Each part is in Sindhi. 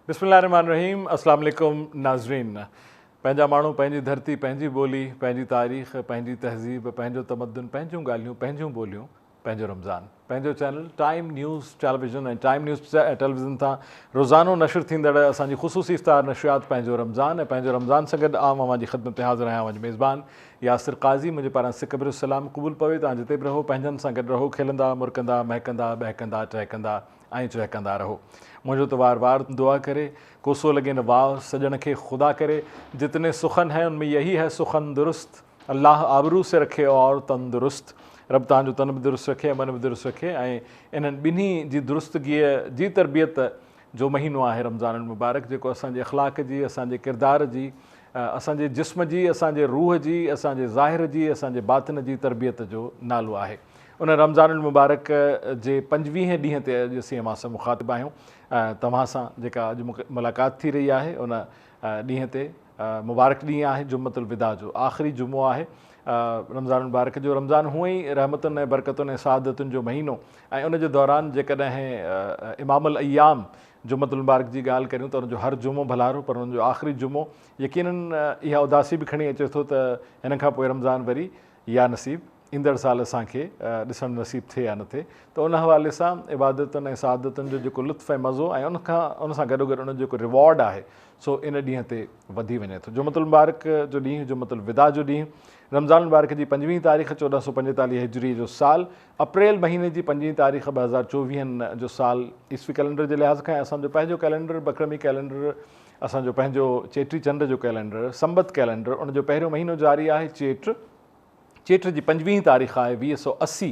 بسم الله الرحمن الرحيم السلام عليڪم ناظرين پنهنجا ماڻهو پنهنجي ڌرتي پنهنجي ٻولي پنهنجي تاريخ پنهنجي تهذيب پنهنجو تمدن پنهنجون ڳالهيون پنهنجون ٻوليون پنهنجو رمضان پنهنجو channel time news television ۽ time news television تان روزانو نشر ٿيندڙ اسان جي خصوصي افطار نشريات پنهنجو رمضان ۽ پنهنجو رمضان سان گڏ آئون اوهان جي خدمت ۾ حاضر آهيان اوهان جو ميزبان ياسر قاضي منهنجي پاران سڪ ڀريو سلام قبول پوي توهان جتي به رهو پنهنجن سان گڏ رهو کلندا مرڪندا مهڪندا ٻهڪندا ٽهڪندا ۽ چهڪندا رهو منهنجو ته وار وار دعا ڪري ڪوسو لڳي نه واء سڄڻ کي خدا ڪري جتني سخن هين ان ۾ يهي هي سخن درست الله آبرو سي رکي اور تندرست رب توهان جو تن به درست رکي ۽ من به درست رکي ۽ انهن ٻنهي جي درستگيء جي تربيت جو مهينو آهي رمضان المبارڪ جيڪو اسان جي اخلاق جي اسان جي ڪردار جي اسان جي جسم جي اسان جي روح جي اسان جي ظاهر جي اسان جي باطن جي تربيت جو نالو آهي ان رمضان المبارڪ جي پنجويهين ڏينهن تي اڄ اسين اوهان سان مخاطب آهيون توهان سان جيڪا اڄ ملاقات ٿي رهي آهي ان ڏينهن تي مبارڪ ڏينهن آهي جمعة الوداع جو آخري جمعو آهي رمضان المبارڪ جو رمضان هونئن ئي رحمتن ۽ برڪتن ۽ سعادتن جو مهينو ۽ ان جي دوران جيڪڏهن امام الايام جمعة المبارڪ جي ڳالهه ڪريون ته ان جو هر جمعو ڀلارو پر ان جو آخري جمعو يقينن اها اداسي به کڻي اچي ٿو ته هن کان پوء رمضان وري يا نصيب ايندڙ سال اسان کي ڏسڻ نصيب ٿئي يا نه ٿئي ته ان حوالي سان عبادتن ۽ سعادتن جو جيڪو لطف ۽ مزو ۽ ان کان ان سان گڏوگڏ ان جو جيڪو ريوارڊ آهي سو ان ڏينهن تي وڌي وڃي ٿو. جمعة المبارڪ جو ڏينهن جمعة الوداع جو ڏينهن رمضان المبارڪ جي پنجويهين تاريخ 1445 هجري جو سال اپريل مهيني جي پنجين تاريخ ٻه هزار چوويهن جو سال عيسوي ڪئلينڊر جي لحاظ کان ۽ اسان جو پنهنجو ڪئلينڊر بڪرمي ڪئلينڊر اسان جو پنهنجو چيٽي چنڊ جو ڪئلينڊر سنبت ڪئلينڊر ان جو پهريون مهينو جاري آهي چيٽ چيٽ جي پنجويهين تاريخ آهي 2080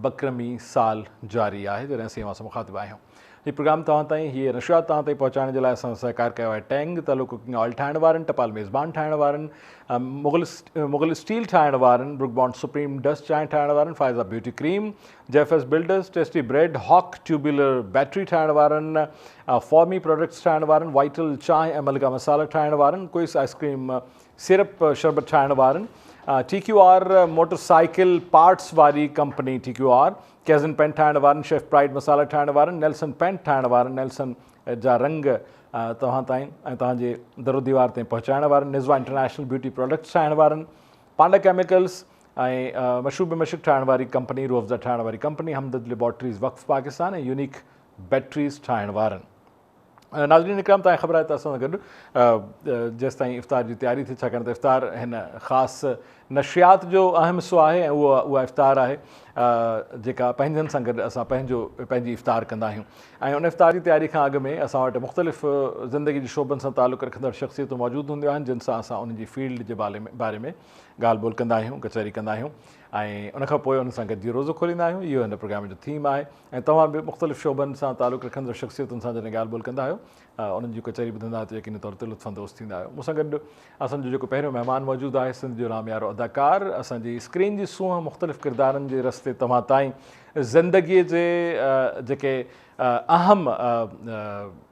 بڪرمي سال جاري آهي جڏهن اسين اوهان سان مخاطب آهيون. هي پروگرام توهان تائين هيء نشريات توهان تائين پهچائڻ جي لاء اسان سهڪار ڪيو آهي ٽينگ تلو ڪوڪنگ آئل ٺاهڻ وارن، ٽپال ميزبان ٺاهڻ وارن، مغل مغل اسٽيل ٺاهڻ وارن، بروڪ بانڊ سپريم ڊسٽ چانهه ٺاهڻ وارن، فائزه بيوٽي ڪريم، جيفس بلڊرز، ٽيسٽي بريڊ، هاڪ ٽيوبيولر بيٽري ٺاهڻ وارن، فارمي پراڊڪٽس ٺاهڻ وارن، وائٽل چانهه ۽ ملڪا مسالا ٺاهڻ وارن، ڪوئس آئس ڪريم سيرپ شربت ٺاهڻ وارن، T Q R motorcycle parts واري ڪمپني ٽي ڪيو آر، ڪيزن پينٽ ٺاهڻ وارن، شيف پرائيڊ مسالا ٺاهڻ وارن، نيلسن پينٽ ٺاهڻ وارن، نيلسن جا رنگ توهان تائين ۽ توهان جي در و ديوار تائين پهچائڻ وارن، نزوا انٽرنيشنل بيوٽي پراڊڪٽس ٺاهڻ وارن، پانڊا ڪيميڪلز ۽ مشروب مشڪ ٺاهڻ واري ڪمپني، روح افزا ٺاهڻ واري ڪمپني، همدرد ليبارٽريز وقف پاڪستان ۽ يونيڪ بيٽريز ٺاهڻ وارن. ناظرين اڪرام توهان کي خبر آهي ته اسان سان گڏ جيستائين افطار جي تياري ٿي ڇاڪاڻ ته افطار هن خاص نشريات جو اهم حصو آهي ۽ اهو اها افطار آهي جيڪا پنهنجن سان گڏ اسان پنهنجو پنهنجي افطار ڪندا آهيون ۽ ان افطار جي تياري کان اڳ ۾ اسان وٽ مختلف زندگي جي شعبن سان تعلق رکندڙ شخصيتون موجود هونديون آهن جن سان اسان انهن جي فيلڊ جي باري ۾ ڳالهه ٻولهه ڪندا آهيون ڪچهري ڪندا آهيون ۽ ان کان پوء انهن سان گڏجي روزو کوليندا آهيون اهو هن پروگرام جو ٿيم آهي ۽ توهان به مختلف شعبن سان تعلق رکندڙ شخصيتن سان جڏهن ڳالهه ٻولهه ڪندا آهيو انهن جي ڪچهري ٻڌندا آهيو ته يقيني طور تي لطف اندوز ٿيندا آهيو. مون سان گڏ اسان جو جيڪو پهريون مهمان موجود آهي سنڌ جو ناميارو اداڪار اسان جي اسڪرين جي سونهن مختلف ڪردارن جي رستي توهان تائين زندگي جي جيڪي اهم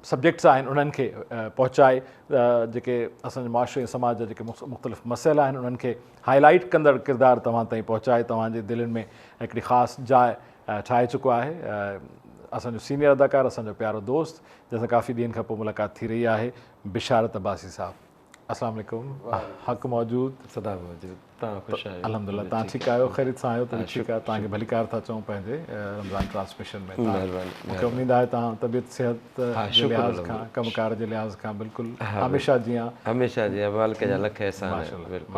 سبجيڪٽس آهن انهن کي پهچائي جيڪي اسان جي معاشري ۽ سماج جا جيڪي مختلف مسئلا آهن انهن کي هائي لائيٽ ڪندڙ ڪردار توهان تائين پهچائي توهان جي دلين ۾ هڪڙي خاص جاء ٺاهي چڪو آهي اسان جو سينيئر اداڪار اسان جو پيارو دوست جنهن سان ڪافي ڏينهن کان پوء ملاقات ٿي رهي آهي بشارت عباسي صاحب السلام عليڪم حق موجود سدا موجود توهان خوش آهيو الحمدلله توهان ٺيڪ آهيو خيريت سان آهيو ته ٺيڪ آهي توهان کي ڀليڪار ٿا چئون پنهنجي رمضان ٽرانسميشن ۾ مون کي اميد آهي توهان طبيعت صحت جي لحاظ کان ڪم ڪار جي لحاظ کان بلڪل هميشه جيان هميشه جيان مالڪ جا لک احسان بلڪل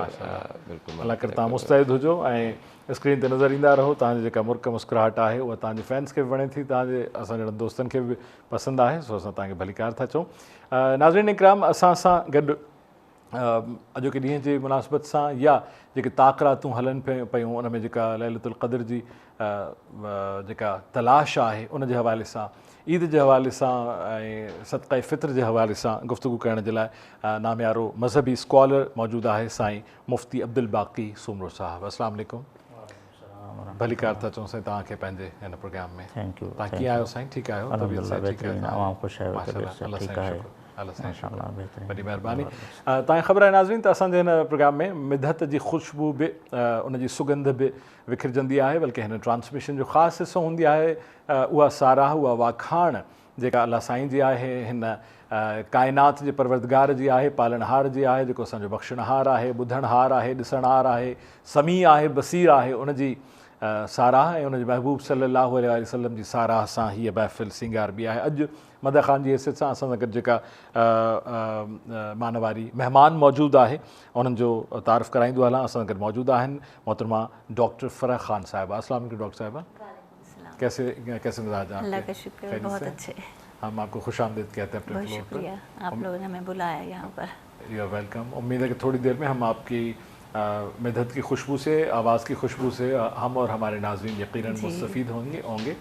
بلڪل الله ڪري توهان مستعد هجو ۽ اسڪرين تي نظر ايندا رهو توهان جي جيڪا مرڪ مسڪراهٽ آهي اها توهان جي فينس کي به وڻي ٿي توهان جي اسان جهڙن دوستن کي به پسند آهي سو اسان توهان کي ڀليڪار ٿا چئون ناظرين اڪرام اسان سان گڏ اڄوڪي ڏينهن جي مناسبت سان يا جيڪي طاق راتون هلن پيون ان ۾ جيڪا ليلة القدر جي جيڪا تلاش آهي ان جي حوالي سان عيد جي حوالي سان ۽ صدقه فطر جي حوالي سان گفتگو ڪرڻ جي لاء ناميارو مذهبي اسڪالر موجود آهي سائين مفتي عبدالباقي سومرو صاحب السلام عليڪم ڀليڪار ٿا چئون سائين توهان کي پنهنجي هن پروگرام ۾ thank you توهان ڪيئن آهيو سائين ٺيڪ آهيو طبيعت صحت ٺيڪ آهي اوهان خوش آهيو طبيعت صحت ٺيڪ آهي الله سائين شڪر وڏي مهرباني توهان کي خبر آهي ناظرين ته اسان جي هن پروگرام ۾ مدحت جي خوشبو به ان جي سڳنڌ به وکرجندي آهي بلڪه هن ٽرانسميشن جو خاص حصو هوندي آهي اها ساراهه اها واکاڻ جيڪا الله سائين جي آهي، هن ڪائنات جي پروردگار جي آهي، پالڻهار جي آهي، جيڪو اسان جو بخشڻهار آهي، ٻڌڻهار آهي، ڏسڻهار آهي، سميع آهي، بصير آهي، ان جي ساراهه ۽ ان جي محبوب صلي الله عليه واٰله وسلم جي ساراهه سان هيء محفل سينگاربي آهي. اڄ مدح خان جي حيثيت سان اسان سان گڏ جيڪا مانواري مهمان موجود آهي انهن جو تعارف ڪرائيندو هلان. اسان سان گڏ موجود آهن محترمه ڊاڪٽر فرح خان صاحبه. السلام عليڪم ڊاڪٽر صاحبه، ڪيسي ڪيسي مزاج ہیں؟ اللہ کا شکر، بہت اچھے۔ ہم آپ کو خوش آمدید کہتے ہیں اپنے بہت فلور پر۔ شکریہ، آپ لوگوں نے ہمیں بلایا یہاں پر۔ You are welcome. امید ہے کہ تھوڑی دیر میں ہم آپ کی مدحت کی خوشبو سے، آواز کی خوشبو سے ہم اور ہمارے ناظرین یقیناً مستفید ہوں گے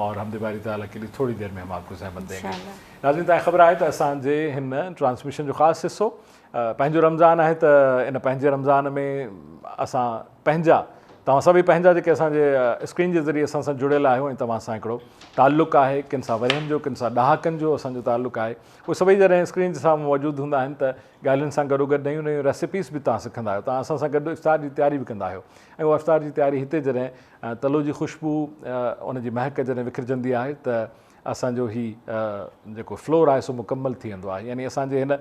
اور حمد باری تعالیٰ کے لیے تھوڑی دیر میں ہم آپ کو زحمت دیں گے۔ ناظرین، تव्हांखे خبر آهي ته اسان جي هن ٽرانسميشن جو خاص حصو پنهنجو رمضان آهي ته ان پنهنجي رمضان ۾ اسان پنهنجا توهان سڀئي پنهنجا جيڪي اسان جي اسڪرين جي ذريعي اسان سان جڙيل آهيو ۽ توهان سان هڪڙو تعلق آهي، ڪن سان ورهين جو، ڪن سان ڏهاڪن جو اسان جو تعلق آهي، اهي سڀئي جڏهن اسڪرين جي سامهون موجود هوندا آهن ته ڳالهين سان گڏوگڏ نيون نيون ريسيپيز به توهان سکندا آهيو، توهان اسان سان گڏ افطار جي تياري به ڪندا آهيو ۽ اها افطار جي تياري هتي جڏهن تلو جي خوشبو ان جي مهڪ جڏهن وکرجندي آهي ته اسان جو هي جيڪو فلور آهي سو مڪمل ٿي ويندو آهي. يعني اسان جي هن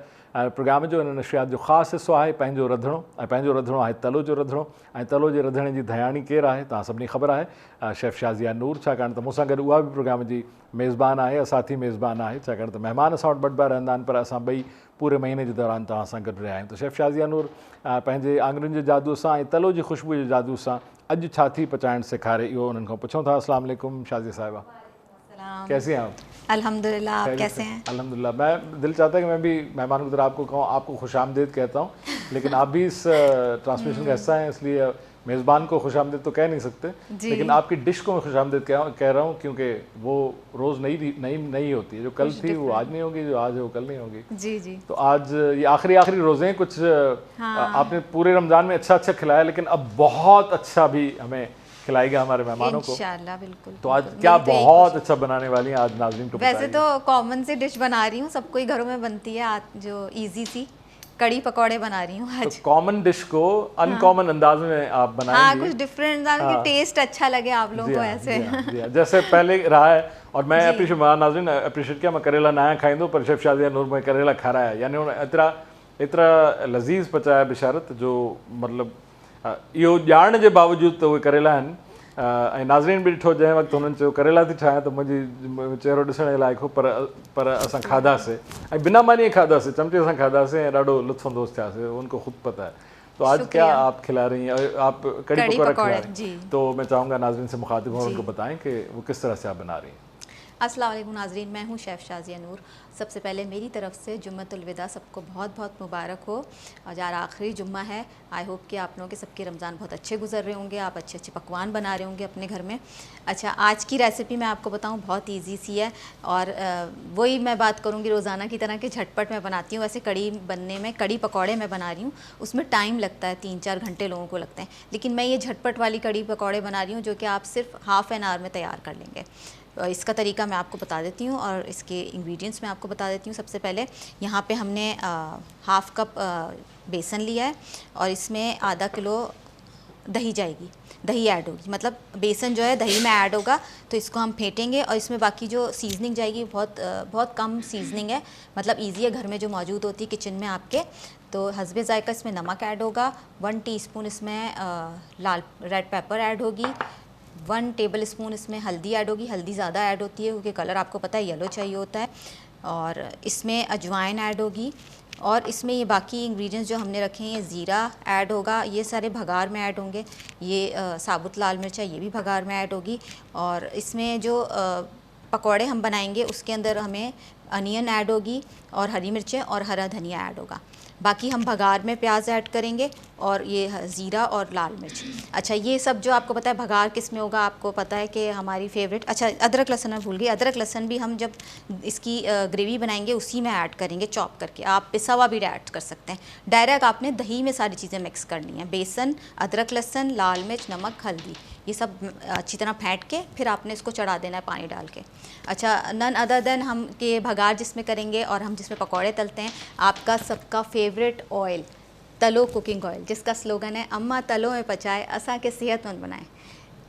پروگرام جو، هن نشريات جو خاص حصو آهي پنهنجو رڌڻو ۽ پنهنجو رڌڻو آهي تلو جو رڌڻو ۽ تلو جي رڌڻي جي ڌياڻي ڪير آهي توهان سڀني خبر آهي، شيف شازيه نور. ڇاڪاڻ ته مون سان گڏ اها به پروگرام جي ميزبان آهي، ساٿي ميزبان آهي، ڇاڪاڻ ته مهمان اسان وٽ ٻه ٻه رهندا آهن پر اسان ٻئي پوري مهيني جي دوران توهان سان گڏ رهيا آهيون. ته شيف شازيه نور پنهنجي آڱرين جي جادو سان ۽ تلو جي خوشبو جي جادو سان اڄ ڇا ٿي پچائڻ سيکاري اهو انهن کان پڇون ٿا. السلام عليڪم شازيه صاحبه، कैसी हैं आप؟ अल्हम्दुलिल्लाह، आप कैसे हैं؟ अल्हम्दुलिल्लाह। मैं दिल चाहता है कि मैं भी मेहमानों की तरह आपको कहूँ, आपको खुश आमदीद कहता हूँ, लेकिन आप भी इस ट्रांसमिशन का हिस्सा हैं, इसलिए मेज़बान को खुश आमदीद तो कह नहीं सकते, लेकिन आपकी डिश को मैं खुश आमदीद कह रहा हूँ क्योंकि वो रोज़ नई नई नई होती है। जो कल थी वो आज नहीं होगी, जो आज है वो कल नहीं होगी। जी जी। तो आज ये आखिरी आखिरी रोज़े हैं, कुछ आपने पूरे रमज़ान में अच्छा अच्छा खिलाया, लेकिन अब बहुत अच्छा भी हमें खिलाएगा हमारे मेहमानों को इंशाल्लाह। बिल्कुल। तो आज क्या मेरी तो यही बहुत अच्छा बनाने वाली हैं आज नाज़रीन को वैसे बताइए। तो कॉमन सी डिश बना रही हूँ, सबको ही घरों में बनती है, आज जो इजी सी कड़ी पकौड़े बना रही हूँ आज। तो कॉमन डिश को अनकॉमन अंदाज में आप बनाएंगी। हाँ, कुछ डिफरेंट अंदाज में, टेस्ट अच्छा लगे आप लोगों को ऐसे। जी हाँ, जैसे पहले रहा है। और मैं अप्रीशिएट नाज़रीन अप्रीशिएट किया, मैं करेला ना खाईंदो पर शेफ शाजिया नूर में करेला खाराया, यानी उन एतिरा एतिरा लज़ीज़ पचाया बिशारत जो मतलब इहो ॼाण जे बावजूद त उहे करेला आहिनि। ऐं नाज़रीन बि ॾिठो जंहिं वक़्तु हुननि चयो करेला थी ठाहियां त मुंहिंजी चहिरो ॾिसण जे लाइक़ु हो, पर असां खाधासीं ऐं बिना मानीअ खाधासीं, चमचे सां खाधासीं ऐं ॾाढो लुत्फ़ अंदोज़ थियासीं। उनको ख़ुदि पता है। तो आज क्या आप खिला रही हैं? आप कड़ी पकौड़ा खिला रही हैं, तो मैं चाहूँगा नाज़रीन से मुखातिब हों, उनको बताएं कि वो किस तरह से आप बना रही हैं। अस्सलाम वालेकुम नाज़रीन, मैं हूँ शेफ़ शाजिया नूर। सबसे पहले मेरी तरफ से जुम्मतुल विदा सबको बहुत बहुत मुबारक हो। आज आखिरी जुम्मा है। I hope कि आप लोगों के सबके रमज़ान बहुत अच्छे गुजर रहे होंगे, आप अच्छे अच्छे पकवान बना रहे होंगे अपने घर में। अच्छा, आज की रेसिपी मैं आपको बताऊँ बहुत ईजी सी है और वही मैं बात करूँगी रोज़ाना की तरह कि झटपट मैं बनाती हूँ। वैसे कड़ी बनने में, कड़ी पकौड़े मैं बना रही हूँ, उसमें टाइम लगता है, 3-4 घंटे लोगों को लगते हैं, लेकिन मैं ये झटपट वाली कड़ी पकौड़े बना रही हूँ जो कि आप सिर्फ हाफ़ एन आवर में तैयार कर लेंगे। इसका तरीका मैं आपको बता देती हूँ और इसके इंग्रेडिएंट्स मैं आपको बता देती हूँ। सबसे पहले यहाँ पे हमने हाफ़ कप बेसन लिया है और इसमें आधा किलो दही जाएगी, दही ऐड होगी, मतलब बेसन जो है दही में ऐड होगा। तो इसको हम फेंटेंगे और इसमें बाकी जो सीजनिंग जाएगी बहुत बहुत कम सीजनिंग है, मतलब इजी है, घर में जो मौजूद होती है किचन में आपके। तो हस्बे ज़ायका इसमें नमक ऐड होगा, 1 टीस्पून इसमें लाल रेड पेपर ऐड होगी, 1 टेबल स्पून इसमें हल्दी ऐड होगी। हल्दी ज़्यादा ऐड होती है क्योंकि कलर आपको पता है येलो चाहिए होता है। और इसमें अजवाइन ऐड होगी और इसमें ये बाकी इंग्रेडिएंट्स जो हमने रखे हैं, ये ज़ीरा ऐड होगा, ये सारे भगार में ऐड होंगे, ये साबुत लाल मिर्च है ये भी भगार में ऐड होगी। और इसमें जो पकौड़े हम बनाएंगे उसके अंदर हमें अनियन ऐड होगी और हरी मिर्चें और हरा धनिया ऐड होगा। बाकी हम भगार में प्याज ऐड करेंगे और ये ज़ीरा और लाल मिर्च। अच्छा, ये सब जो आपको पता है भगार किस में होगा, आपको पता है कि हमारी फेवरेट। अच्छा, अदरक लहसुन मैं भूल गई, अदरक लहसुन भी हम जब इसकी ग्रेवी बनाएंगे उसी में ऐड करेंगे चॉप करके। आप पिसा हुआ भी ऐड कर सकते हैं। डायरेक्ट आपने दही में सारी चीज़ें मिक्स करनी है, बेसन, अदरक लहसुन, लाल मिर्च, नमक, हल्दी, ये सब अच्छी तरह फेंट के फिर आपने इसको चढ़ा देना है पानी डाल के। अच्छा, नन अदर देन हम के भगार जिसमें करेंगे और हम जिसमें पकौड़े तलते हैं, आपका सबका फेवरेट ऑयल तलो कुकिंग ऑयल, जिसका स्लोगन है अम्मा तलो में पचाए असा के सेहतमंद बनाए।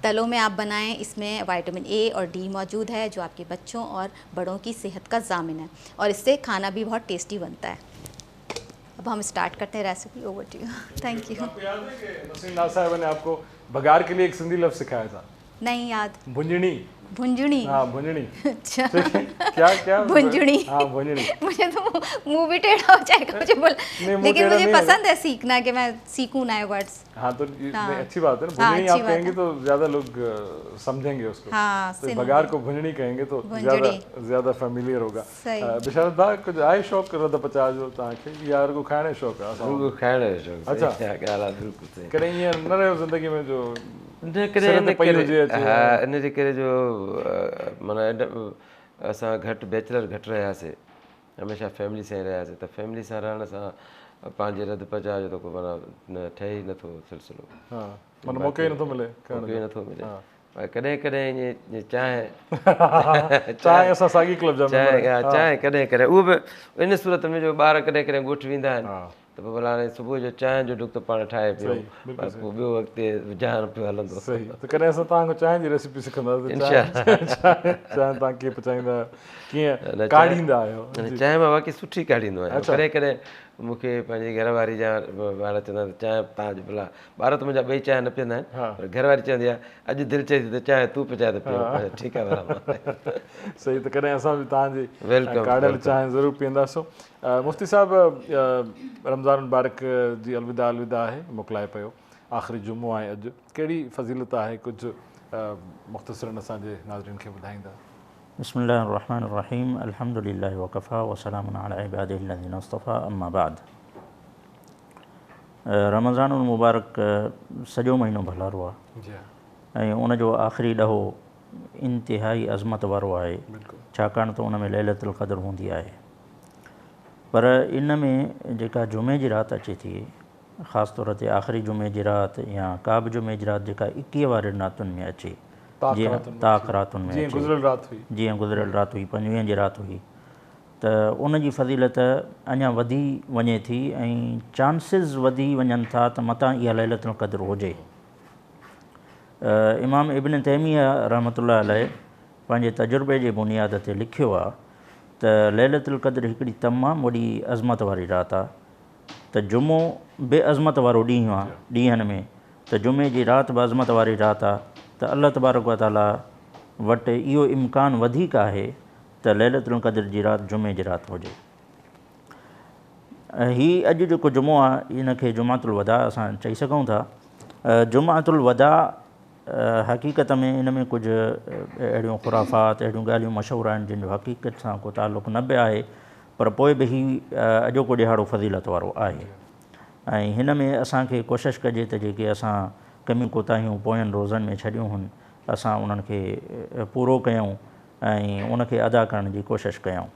तलों में आप बनाएं। इसमें विटामिन ए और डी मौजूद है जो आपके बच्चों और बड़ों की सेहत का ज़ामिन है और इससे खाना भी बहुत टेस्टी बनता है। अब हम स्टार्ट करते हैं recipe. Over to you. Thank you. आपको याद है कि नसरीन नाज साहब ने आपको बघार के लिए एक सिंधी लफ्ज़ सिखाया था? नहीं याद। भुंजणी। भुंजणी? हाँ, भुंजणी। अच्छा, क्या क्या भुंजणी? हाँ, भुंजणी। मुझे तो मुंह भी टेढ़ा हो जाएगा मुझे बोल, लेकिन मुझे पसंद है सीखना कि मैं सीखूं नए वर्ड्स। हाँ तो हाँ। अच्छी बात है ना, भुंजणी आप कहेंगे तो ज़्यादा लोग समझेंगे उसको। हाँ, तो बघार को भुंजणी कहेंगे तो ज़्यादा ज़्यादा फेमिलियर होगा। बिशारत भाई, कुझु आहे शौक़ु रंध पचाए जो तव्हांखे या रुगो खाइण जो शौक़ु आहे? रुगो खाइण जो शौक़ु। अच्छा, ॻाल्हि बिल्कुलु सही। कॾहिं ईअं न रहियो ज़िंदगी में जो इन करे इन जे करे जो माना असां घटि बैचलर घटि रहियासीं, हमेशह फैमिली सां ई रहियासीं, त फैमिली सां रहण सां पंहिंजे रंध पचाए जो त को माना ठहे ई नथो सिलसिलो। माना मौक़ो ई नथो मिले, मौक़ो ई नथो मिले। कॾहिं कॾहिं ईअं चांहि चांहि असां साॻी क्लब जा चांहि कॾहिं कॾहिं, उहो बि इन सूरत में जो ॿार कॾहिं कॾहिं ॻोठु वेंदा आहिनि त पोइ भला हाणे सुबुह जो चांहि जो ढुक त पाण ठाहे पियो, पोइ ॿियो अॻिते जहान पियो हलंदो। सही। त कॾहिं असां तव्हां खां चांहि जी रेसिपी सिखंदासीं। चांहि तव्हां कीअं पचाईंदा आहियो, कीअं काढ़ींदा आहियो? चांहि मां वाक़ई सुठी काढ़ींदो आहियां। कॾहिं कॾहिं मूंखे पंहिंजी घरवारी जा ॿार चवंदा आहिनि चांहि तव्हांजो भला, ॿार त मुंहिंजा ॿई चांहि न पीअंदा आहिनि, पर घरवारी चवंदी आहे अॼु दिलि चए थी त चांहि तूं पचाए त पियो। ठीकु आहे भला। सही। त कॾहिं असां बि तव्हांजी काढ़ियल चांहि ज़रूरु पीअंदासीं। मुफ्ती साहब, रमज़ान मुबारक जी अलविदा अलविदा आहे, मोकिलाए पियो, आख़िरी जुमो आहे अॼु, कहिड़ी फ़ज़ीलत आहे? कुझु मुख़्तसरन असांजे नाज़रीन खे ॿुधाईंदा? बिस्मिल्लाहिर्रहमानिर्रहीम, अल्हम्दुलिल्लाहि वकफ़ा वसलामुन अला इबादिहिल्लज़ीना इस्तफ़ा, अम्मा बाद। रमज़ानुल मुबारक सॼो महीनो भलारो आहे ऐं उन जो आख़िरी ॾहो इंतिहाई अज़मत वारो आहे, छाकाणि त उन में लैलतुल क़द्र हूंदी आहे। पर इन में जेका जुमे जी राति अचे थी, ख़ासि तौर ते आख़िरी जुमे जी राति या का बि जुमे जी राति जेका 21 वारे रातियुनि में अचे, जीअं ताक रातियुनि में जीअं गुज़िरियल राति हुई, 25 जी राति हुई, त उन जी फ़ज़ीलत अञा वधी वञे थी ऐं चांसिस वधी वञनि था त मतां इहा लैलतुल क़द्र हुजे। इमाम इब्न तैमिया रहमतुल्लाह अलैह पंहिंजे तजुर्बे जे बुनियाद ते लिखियो आहे त लैलतुल क़द्र हिकिड़ी तमामु वॾी अज़मत वारी राति आहे, त जुमो बि अज़मत वारो ॾींहुं आहे ॾींहनि में, त जुमे जी राति बि अज़मत वारी राति आहे, त अलाह तबारक व तआला वटि इहो इम्कान वधीक आहे त लैलतुल क़द्र जी राति जुमे जी राति हुजे। हीउ अॼु जेको जुमो आहे इनखे जुमातुल वदा असां चई सघूं था। जुमातुल वदा हक़ीक़त में इन में कुझु अहिड़ियूं ख़ुराफ़ात, अहिड़ियूं ॻाल्हियूं मशहूरु आहिनि जिन जो हक़ीक़त सां को तालुक़ु न बि आहे, पर पोइ बि हीउ अॼोको ॾिहाड़ो फ़ज़ीलत वारो आहे ऐं हिन में असांखे कोशिशि कजे त जेके असां कमियूं कोताहियूं पोयनि रोज़नि में छॾियूं हुनि असां उन्हनि खे पूरो कयूं ऐं उनखे अदा करण जी कोशिशि कयूं।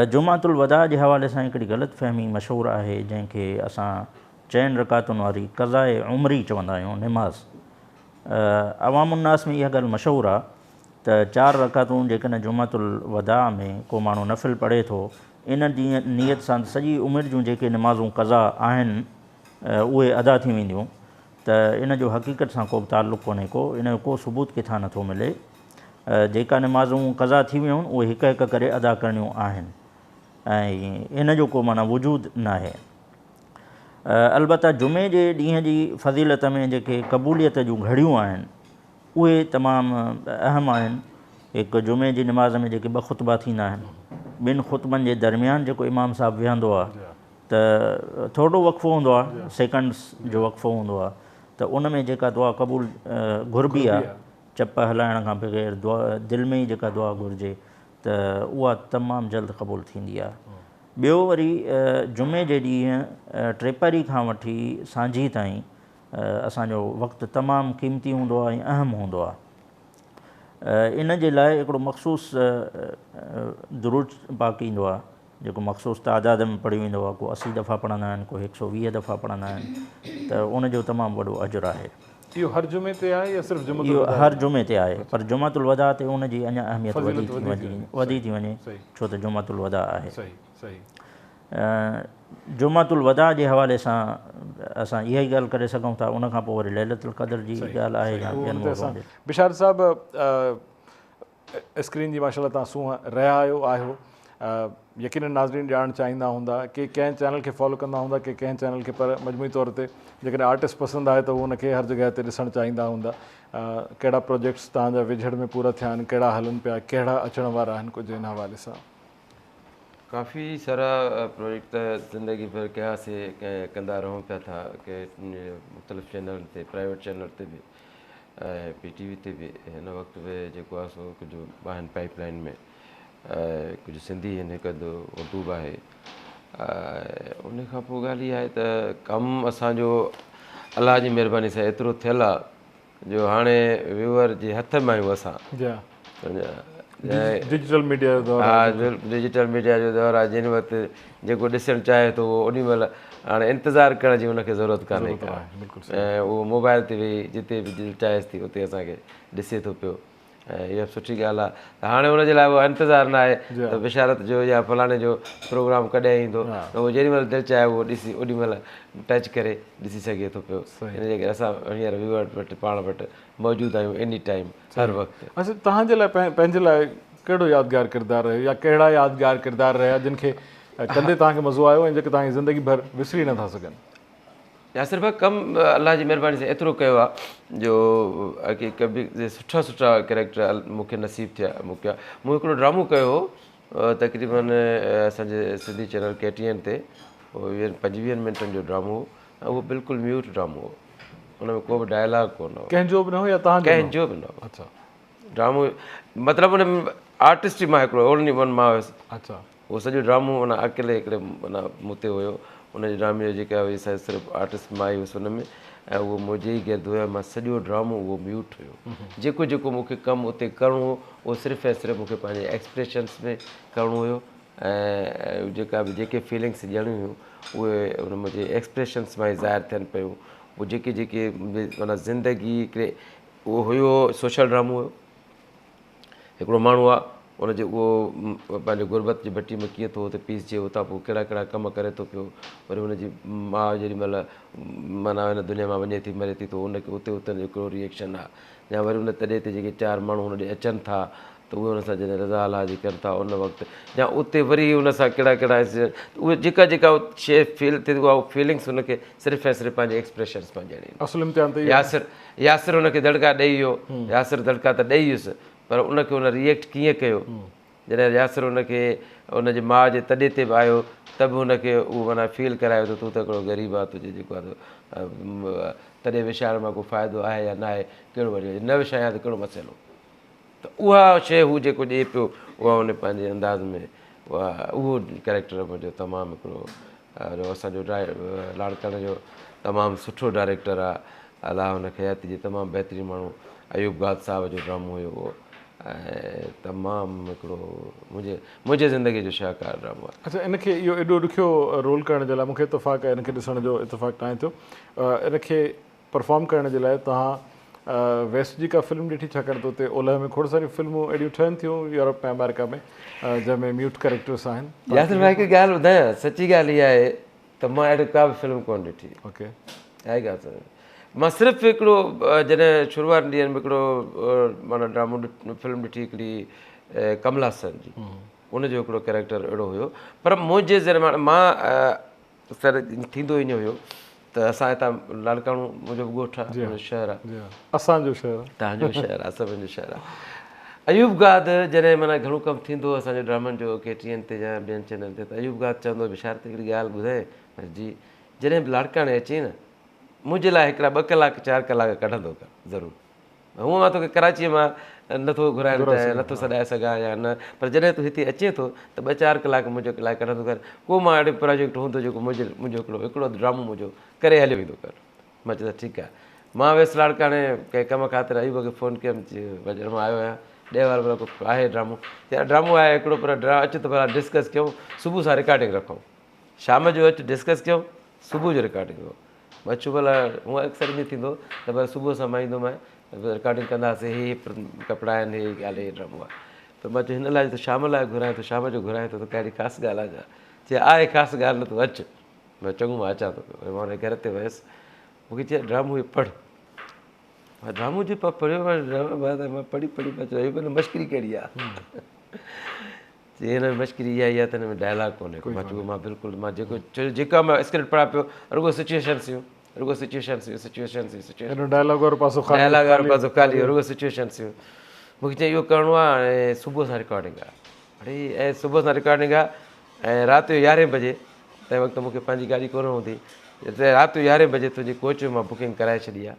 जुमातुल वदा जे हवाले सां हिकिड़ी ग़लति फ़हमी मशहूरु आहे जंहिंखे असां 4 रकातुनि वारी क़ज़ाए उमरी चवंदा आहियूं नमाज़। अवामुन्नास में इहा ॻाल्हि मशहूरु आहे त 4 रकातूं जेकॾहिं जुमातुल वदा में को माण्हू नफ़िल पढ़े थो, इन नीयत सां सॼी उमिरि जूं जेके नमाज़ूं क़ज़ा आहिनि उहे अदा थी वेंदियूं, त इन जो हक़ीक़त सां को बि तालुक़ु कोन्हे को, इन जो को सबूत किथां नथो मिले। जेका नमाज़ूं क़ज़ा थी वियूं आहिनि उहे हिकु हिकु करे अदा करणियूं आहिनि ऐं इन जो को माना वजूदु न आहे। अलबत्ता जुमे जे ॾींहं जी फ़ज़ीलत में जेके क़बूलियत जूं घड़ियूं आहिनि उहे तमामु अहम आहिनि। हिकु जुमे जी नमाज़ में जेके 2 ख़ुतबा थींदा आहिनि, 2 ख़ुतबनि जे दरमियान जेको इमाम साहिबु वेहंदो आहे त थोरो वक़फ़ो हूंदो आहे, सेकंड्स जो वक़फ़ो हूंदो आहे, त उन में जेका दुआ क़बूल घुरबी आहे, चप हलाइण खां बग़ैर दुआ दिलि में ई जेका दुआ घुरिजे त उहा तमामु जल्द क़बूल थींदी आहे। ॿियो वरी जुमे जे ॾींहुं टेपरी खां वठी सांझी ताईं असांजो वक़्तु तमामु क़ीमती हूंदो आहे ऐं अहम हूंदो आहे। इन जे लाइ हिकिड़ो मख़सूस दुरूद पाक ईंदो आहे जेको मख़सूस तादाद में पढ़ियो वेंदो आहे, को 80 दफ़ा पढ़ंदा आहिनि, को 120 दफ़ा पढ़ंदा आहिनि, त उनजो तमामु वॾो अजर आहे। इहो हर जुमे ते आहे या सिर्फ़ जुमे? इहो हर जुमे ते आहे, पर जुमातुल वदा ते उनजी अञा अहमियत वधी थी वञे, छो त जुमातुल वदा आहे। सही सही। جمعة الوداع جي حوالي سان اسان اها ئي ڳالهه ڪري سگهون ٿا ان کان پوء وري ليلة القدر جي ڳالهه آهي يا ٻين موضوعن جي. بشارت صاحب اسڪرين جي ماشاءالله توهان سونهن رهيا آهيو آهيو يقينن ناظرين ڄاڻڻ چاهيندا هوندا ڪي ڪنهن چينل کي فالو ڪندا هوندا ڪي ڪنهن چينل کي پر مجموعي طور تي جيڪڏهن آرٽسٽ پسند آهي ته هو ان کي هر جڳهه تي ڏسڻ چاهيندا هوندا ڪهڙا پروجيڪٽس توهان جا ويجهڙ ۾ پورا ٿيا آهن ڪهڙا هلن پيا ڪهڙا اچڻ وارا آهن ڪجهه ان حوالي سان. ڪافي سارا پروجيڪٽ ته زندگي ڀر ڪياسي ۽ ڪندا رهون پيا ٿا ڪي مختلف چينلن تي پرائيويٽ چينل تي به ۽ پي ٽي وي تي به هن وقت به جيڪو آهي سو ڪجهه آهن پائپ لائن ۾ ۽ ڪجهه سنڌي آهن هڪ اڌ اردو به آهي ۽ ان کان پوء ڳالهه اها آهي ته ڪم اسانجو الله جي مهرباني سان ايترو ٿيل آهي جو هاڻي ويوئر جي هٿ ۾ آهيون اسان. جي ها ڊجيٽل ميڊيا جو دور آهي. ها ڊجيٽل ميڊيا جو دور آهي جنهن وقت جيڪو ڏسڻ چاهي ٿو اهو اوڏي مهل هاڻي انتظار ڪرڻ جي ان کي ضرورت ڪانهي ڪا ۽ اهو موبائل تي ويهي جتي به دل چاهيس ٿي اتي اسان کي ڏسي ٿو پيو ۽ اها به سٺي ڳالهه آهي ته هاڻي ان جي لاء اهو انتظار نه آهي ته بشارت جو يا فلاڻي جو پروگرام ڪڏهن ايندو ته اهو جيڏي مهل دل چاهي اهو ڏسي اوڏي مهل ٽچ ڪري ڏسي سگهي ٿو پيو ان جي ڪري اسان هينئر ويوئر وٽ پاڻ وٽ موجود آهيون ايني ٽائيم هر وقت. اڇا توهان جي لاء پنهنجي لاء ڪهڙو يادگار ڪردار رهيو يا ڪهڙا يادگار ڪردار رهيا جن کي ڪندي توهان کي مزو آيو ۽ جيڪي توهان جي زندگي ڀر وسري نٿا سگهن؟ ياسر ڀاء ڪم الله جي مهرباني سان ايترو ڪيو آ جو ڪڀي سٺا سٺا ڪريڪٽر مون کي نصيب ٿيا مون ڪيا مون هڪڙو ڊرامو ڪيو هو تقريبن اسان جي سنڌي چينل ڪي ٽي اين تي ويهن پنجويهن منٽن جو ڊرامو هو ۽ اهو بلڪل ميوٽ ڊرامو هو ان ۾ ڪو به ڊائلاگ ڪونه هو ڪنهن جو به نه هو يا توهان جو ڪنهن جو به نه هو اڇا ڊرامو مطلب ان آرٽسٽ ئي مان هڪڙو اونلي ون مان هيس اڇا اهو سڄو ڊرامو معنيٰ اڪيلي هڪڙي معنيٰ مون تي هيو. ان جي ڊرامي جو جيڪا هئي سا صرف آرٽسٽ مان ئي هيس ان ۾ ۽ اهو منهنجي ئي گرد هيو ۽ مان سڄو ڊرامو اهو ميوٽ هيو. جيڪو جيڪو مون کي ڪم اتي ڪرڻو هو اهو صرف ۽ صرف مون کي پنهنجي ايڪسپريشنس ۾ ڪرڻو هيو ۽ جيڪا به جيڪي فيلنگس ڏيڻيون هيون اهي ان منهنجي ايڪسپريشنس مان ئي ظاهر ٿين پيون. پوء جيڪي جيڪي معنيٰ زندگي هڪڙي اهو هيو سوشل ڊرامو هيو. هڪڙو ماڻهو آ ان جي اهو پنهنجي غربت جي ڀٽي ۾ ڪيئن ٿو اتي پيسجي اتان پوء ڪهڙا ڪهڙا ڪم ڪري ٿو پيو وري ان جي ماء جيڏي مهل معنيٰ هن دنيا مان وڃي ٿي مري ٿي ته ان کي اتي اتي جو ڪهڙو ريئڪشن آ يا وري ان تڏي تي جيڪي چار ماڻهو هن ڏي اچن ٿا ته اهي ان سان جڏهن رضا الله جي ڪن ٿا ان وقت يا اتي وري ان سان ڪهڙا ڪهڙا اهي جيڪا جيڪا شيء فيل ٿئي ٿي اها فيلنگس ان کي صرف ۽ صرف پنهنجي ايڪسپريشنس مان ڏيڻي اصل امتحان ته ياسر ياسر ان کي دڙڪا ڏئي ويو، ياسر دڙڪا ته ڏئي ويس پر ان کي ان ريئيڪٽ ڪيئن ڪيو، جڏهن ياسر ان کي ان جي ماء جي تڏي تي به آيو ته به ان کي اهو معنيٰ فيل ڪرايو ته تون ته هڪڙو غريب آهين تنهنجي جيڪو آهي سو تڏي وڇائڻ مان ڪو فائدو آهي يا ناهي ڪهڙو وري نه وڇايان ته ڪهڙو مسئلو. ته اها شيء هو جيڪو ڏئي پيو اها ان پنهنجي انداز ۾ اها اهو ڪريڪٽر منهنجو تمام هڪڙو جو اسان جو لاڙڪاڻي جو تمام سٺو ڊائريڪٽر آ الله هن کي حياتي ڏي تمام بهترين ماڻهو ايوب گاد صاحب جو ڊرامو هيو اهو ۽ تمام هڪڙو منهنجي منهنجي زندگي جو شاهڪار ڊرامو آ. اڇا ان کي اهو ايڏو ڏکيو رول ڪرڻ جي لاء مون کي اتفاق آهي ان کي ڏسڻ جو اتفاق ناهي ٿيو ان کي پرفارم ڪرڻ جي لاء توهان ويسٽ جي ڪا فلم ڏٺي ڇاڪاڻ ته اتي اولهه ۾ کوڙ ساريون فلمون اهڙيون ٺهن ٿيون يورپ ۾ آمريڪا ۾ جنهن ۾ ميوٽ ڪريڪٽرس آهن. ياسر ڀائي هڪ ڳالهه ٻڌايان سچي ڳالهه اها آهي ته مان اهڙي ڪا به فلم ڪونه ڏٺي. اوڪي. آهي ڳالهه سمجهه ۾ مان صرف هڪڙو جڏهن شروعات ڏينهن ۾ هڪڙو معنيٰ ڊرامو فلم ڏٺي هڪڙي ڪمل هاسن جي ان جو هڪڙو ڪريڪٽر اهڙو هيو پر منهنجي ذهن ۾ مان سر ٿيندو ائين هيو ته اسان هتان لاڙڪاڻو منهنجو به ڳوٺ آهي منهنجو شهر آهي اسان جو شهر آهي توهان جو شهر آهي سڀني جو شهر آهي ايوب گاد جڏهن معنيٰ گهڻو ڪم ٿيندو هو اسان جو ڊرامن جو ڪي ٽي اين تي يا ٻين چينل تي ته ايوب گاد چوندو هو بشارت هڪڙي ڳالهه ٻڌائين جي جڏهن به لاڙڪاڻي اچين نه منهنجي لاء هڪڙا ٻه ڪلاڪ چار ڪلاڪ ڪڍندو ڪر ضرور هونء مان توکي ڪراچيء مان نٿو گهرائڻ چاهيان، نٿو سڏائي سگهان يا نه، پر جڏهن تون هتي اچين ٿو ته ٻه چار ڪلاڪ منهنجي لاء ڪڍندو ڪر. ڪو مان اهڙو پراجيڪٽ هوندو جيڪو منهنجي منهنجو هڪڙو هڪڙو اڌ ڊرامو منهنجو ڪري هليو ويندو ڪر. مان چيو ته ٺيڪ آهي. مان ويس لاڙڪاڻي ڪنهن ڪم خاطر ايوب کي فون ڪيم چي ڀڄڻ مان آيو آهيان ڏي وار ڀلا ڪو آهي ڊرامو؟ چي يار ڊرامو آهي هڪڙو پر اچ ته ڀلا ڊسڪس ڪيون صبح سان رڪارڊنگ رکون. شام جو اچ ڊسڪس ڪيون صبح جو رڪارڊنگ رکون. مان چيو ڀلا هونء اڪثر ائين ٿيندو ته ڀلا صبح سان مان ايندومانء رڪارڊنگ ڪنداسين هي هي ڪپڙا آهن هي ڳالهه هي ڊرامو آهي ته مان چيو هن لاء ته شام لاء گهرائين ٿو شام جو گهرائين ٿو ته ڪا اهڙي خاص ڳالهه آهي ڇا چي آهي خاص ڳالهه نه تون اچ. مان چڱو مان اچان ٿو پيو. وري مان هن جي گهر تي ويس. مون کي چي ڊرامو هي پڙهه. مان ڊرامو جو پڙهيو مان ڊرامو مان پڙهي پڙهي مان چيو هي مشڪري ڪهڙي آهي. چي هن ۾ مشڪري اها ئي آهي ته هن ۾ ڊائلاگ ڪونهي ڪو. مان چيو مان بلڪل مان جيڪو چيو جيڪا مان اسڪرپٽ پڙهان پيو رڳو سچويشنس هيون رڳو سچويشنس هيون سچويشنس هيون سچويشن ڊائلاگ وارو پاسو خالي ڊائلاگ وارو پاسو خالي هو رڳو سچويشنس هيون. مون کي چيائين اهو ڪرڻو آهي ۽ صبح سان رڪارڊنگ آهي. اڙي ۽ صبح سان رڪارڊنگ آهي ۽ رات جو يارهين بجي تنهن وقت مون کي پنهنجي گاڏي ڪونه هوندي ته رات جو يارهين بجي تنهنجي ڪوچ ۾ مان بڪنگ ڪرائي ڇڏي آهي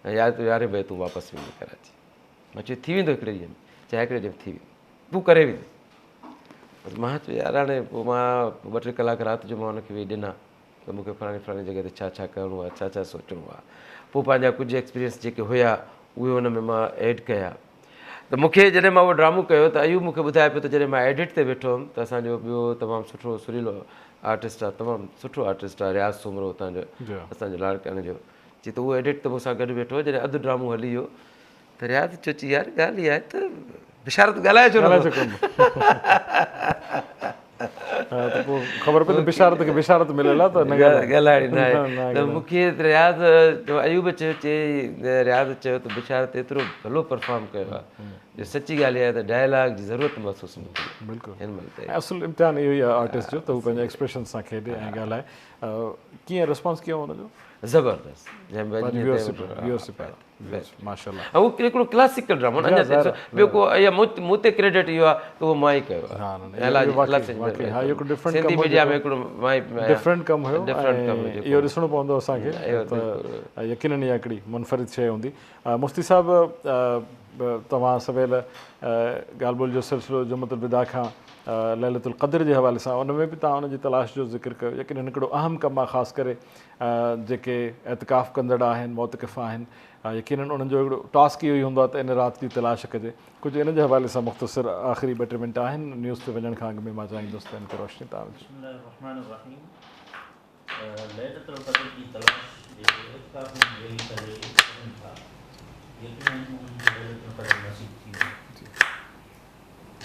۽ رات جو يارهين بجي تون واپس ويندين ڪراچي. مان چيو ٿي ويندو هڪڙي ڏينهن ۾؟ چيائين هڪڙي ڏينهن ۾ ٿي ويندو تون ڪري ويندين. بس مان چيو يار هاڻي پوء مان ٻه ٽي ڪلاڪ رات جو مان هن کي ويهي ڏنا ته مون کي فلاڻي فلاڻي جڳهه تي ڇا ڇا ڪرڻو آهي ڇا ڇا سوچڻو آهي. پوء پنهنجا ڪجهه ايڪسپيرينس جيڪي هيا اهي ان ۾ مان ايڊ ڪيا. ته مون کي جڏهن مان اهو ڊرامو ڪيو ته ايوب مون کي ٻڌائي پيو ته جڏهن مان ايڊٽ تي ويٺو هيم ته اسان جو ٻيو تمام سٺو سريلو آرٽسٽ آهي تمام سٺو آرٽسٽ آهي رياض سومرو اتان جو اسان جو لاڙڪاڻي جو چي ته اهو ايڊٽ تي مون سان گڏ ويٺو هو جڏهن اڌ ڊرامو هلي ويو ته رياض چيو چي يار ڳالهه اها آهي ته بشارت ڳالهائي ڇو نٿو ته پوء خبر پئي ته بشارت کي بشارت مليل آهي ته نه ڳالهائڻي نه آهي ته مون کي رياض ايوب چيو چي رياض چيو ته بشارت ايترو ڀلو پرفارم ڪيو آهي جو سچي ڳالهه اها آهي ته ڊائلاگ جي ضرورت محسوس نه ٿي بلڪل هن مهل تائين اصل امتحان اهو ئي آهي آرٽسٽ جو ته هو پنهنجي ايڪسپريشن سان کيڏي ۽ ڳالهائي ڪيئن ريسپانس ڪيئن هو ان جو زبردست ويورشپ ماشاءالله هو هڪڙو ڪلاسيڪل ڊرامو نه اڃا ٻيو ڪو يا مون تي ڪريڊٽ اهو آهي ته اهو مان ئي ڪيو آهي سنڌي ميڊيا ۾ هڪڙو مان ئي ڊفرنٽ ڪم هيو اهو ڏسڻو پوندو اسان کي ته يقينن اها هڪڙي منفرد شيء هوندي مفتي صاحب توهان سويل ڳالهه ٻولهه جو سلسلو جمعة الوداع کان ليلة القدر جي حوالي سان ان ۾ به توهان ان جي تلاش جو ذڪر ڪيو يقينن هڪڙو اهم ڪم آهي خاص ڪري جيڪي اعتڪاف ڪندڙ آهن، معتڪف آهن، يقينن انهن جو هڪڙو ٽاسڪ اهو ئي هوندو آهي ته ان رات جي تلاش ڪجي. ڪجهه ان جي حوالي سان مختصر آخري ٻه ٽي منٽ آهن، نيوز تي وڃڻ کان اڳ ۾ مان چاهيندس ته ان تي روشني توهان وجهو. بسم الله الرحمٰن الرحيم ليلة القدر جي تلاش جيڪي اعتڪاف ۾ ويهي ڪري ڪرن ٿا يقينن انهن کي ليلة القدر نصيب ٿي ويندي.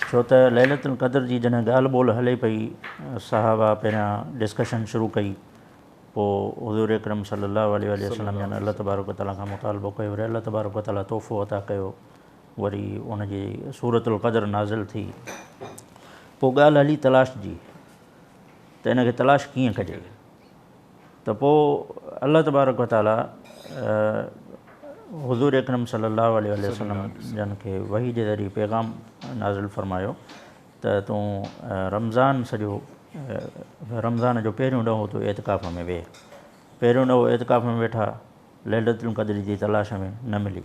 ڇو ته ليلة القدر جي جڏهن ڳالهه ٻولهه هلي پئي صحابه پهريان ڊسڪشن شروع ڪئي پوء حضور اڪرم صلي الله عليه واٰله وسلم جن الله تبارڪ وتعاليٰ کان مطالبو ڪيو وري الله تبارڪ وتعاليٰ تحفو عطا ڪيو وري ان جي سورة القدر نازل ٿي پوء ڳالهه هلي تلاش جي ته ان کي تلاش ڪيئن ڪجي ته پوء الله تبارڪ وتعاليٰ حضور اڪرم صلي الله عليه واٰله وسلم جن کي وحي جي ذريعي پيغام نازل فرمايو ته تون رمضان سڄو رمضان جو پهريون ڏهو تون اعتڪاف ۾ ويهه. پهريون ڏهو اعتڪاف ۾ ويٺا، ليلة القدر جي تلاش ۾ نه ملي.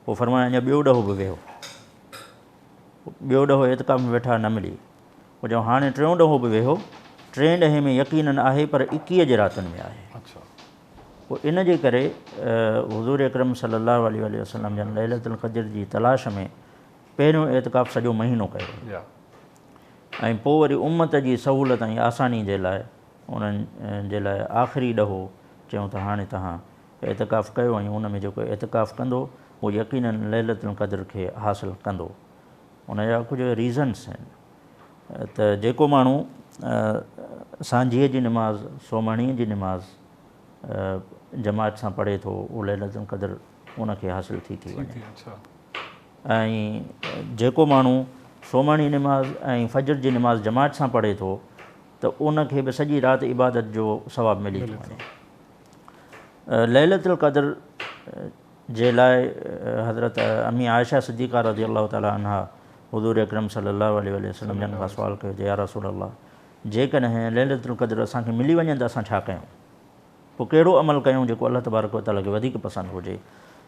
پوء فرمايو اڃا ٻيو ڏهو به ويهو. ٻيو ڏهو اعتڪاف ۾ ويٺا نه ملي. پوء چيو هاڻي ٽيون ڏهو به ويهو، ٽئين ڏهي ۾ يقيناً آهي پر ايڪيهه جي راتن ۾ آهي. پوء ان جي ڪري حضور اڪرم صلي الله عليه وآله وسلم جن ليلة القدر جي تلاش ۾ پهريون اعتڪاف سڄو مهينو ڪيو ويو ۽ پوء وري امت جي سهولت ۽ آساني جي لاء انهن جي لاء آخري ڏهو چيائون ته هاڻي توهان اعتڪاف ڪيو ۽ ان ۾ جيڪو اعتڪاف ڪندو اهو يقيناً ليلة القدر کي حاصل ڪندو. ان جا ڪجهه ريزنس آهن ته جيڪو ماڻهو سانجهيء جي نماز، سومهڻيء جي نماز جماعت سان پڙهي ٿو اهو ليلة القدر ان کي حاصل ٿي ٿي وڃي. ۽ جيڪو ماڻهو سومهڻي نماز ۽ فجر جي نماز جماعت سان پڙهي ٿو ته ان کي به سڄي رات عبادت جو ثواب ملي ٿو وڃي. ليلة القدر جي لاء حضرت امي عائشه صديقه رضي الله تعالٰي عنها حضور اڪرم صلي الله عليه واٰله وسلم جن کان سوال ڪيو ته يا رسول الله جيڪڏهن ليلة القدر اسان کي ملي وڃي ته اسان ڇا ڪيون؟ پوء ڪهڙو عمل ڪيون جيڪو الله تبارڪ و تعاليٰ کي وڌيڪ پسند هجي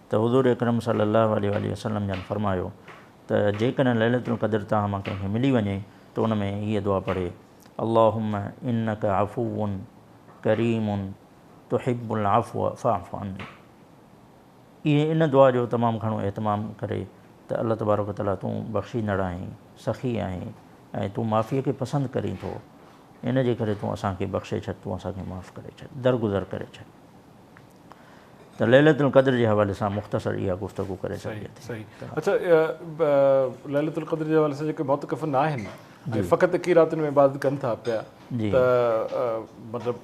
ته حضور اڪرم صلي الله عليه واٰله وسلم جن فرمايو ته جيڪڏهن ليلة القدر توهان مان ڪنهن کي ملي وڃي ته ان ۾ هيء دعا پڙهي اللهم انک عفو ڪريم تحب العفو فاعف عني اهي ان دعا جو تمام گهڻو اهتمام ڪري ته الله تبارڪ و تعاليٰ تون بخشيندڙ آهين، سخي آهين ۽ تون معافيء کي پسند ڪرين ٿو، ان جي ڪري تون اسان کي بخشي ڇڏ، تون اسان کي معاف ڪري ڇڏ، درگذر ڪري ڇڏ. ته ليلة القدر جي حوالي سان مختصر اها گفتگو ڪري سگهجي ٿي. صحيح اڇا ليلة القدر جي حوالي سان جيڪي معتڪف نه آهن ۽ فقط ايڪيهه راتين ۾ عبادت ڪن ٿا پيا ته مطلب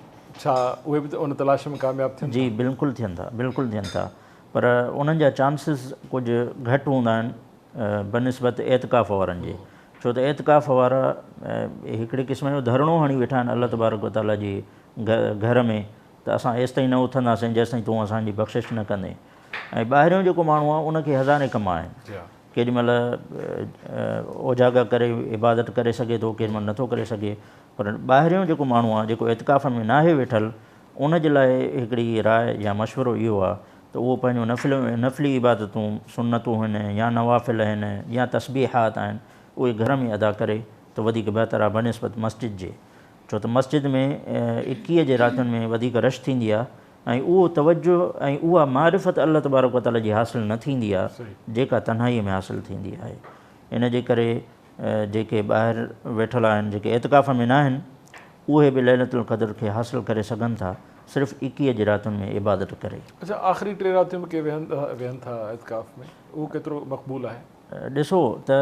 ڇا اهي به ان تلاش ۾ ڪامياب ٿين ٿا؟ جي بلڪل ٿين ٿا بلڪل ٿين ٿا پر انهن جا چانسز ڪجهه گهٽ هوندا آهن بنسبت اعتڪاف وارن جي ڇو ته اعتڪاف وارا هڪڙي قسم جو ڌرڻو هڻي ويٺا آهن الله تبارڪ وتعاليٰ جي گهر ۾ ته اسان ايستائين نه اٿنداسين جيستائين تون اسان جي بخشش نه ڪندين ۽ ٻاهريون جيڪو ماڻهو آهي ان کي هزارين ڪم آهن ڪيڏي مهل اوجاڳا ڪري عبادت ڪري سگهي ٿو ڪيڏي مهل نٿو ڪري سگهي پر ٻاهريون جيڪو ماڻهو آهي جيڪو اعتڪاف ۾ ناهي ويٺل ان جي لاء هڪڙي راء يا مشورو اهو آهي ته اهو پنهنجون نفل نفلي عبادتون سنتون هن يا نوافل هن يا تسبيحات آهن اهي گهر ۾ ادا ڪري ته وڌيڪ بهتر آهي بنسبت مسجد جي ڇو ته مسجد ۾ ايڪيهه جي راتين ۾ وڌيڪ رش ٿيندي آهي ۽ اهو توجه ۽ اها معرفت الله تبارڪ و تعالي جي حاصل نه ٿيندي آهي جيڪا تنهائي ۾ حاصل ٿيندي آهي ان جي ڪري جيڪي ٻاهر ويٺل آهن جيڪي اعتڪاف ۾ ناهن اهي به ليلة القدر کي حاصل ڪري سگهن ٿا صرف ايڪيهه جي راتين ۾ عبادت ڪري. اڇا آخري ٽي راتيون به ڪي ويهن ٿا اعتڪاف ۾ اهو ڪيترو مقبول آهي؟ ڏسو ته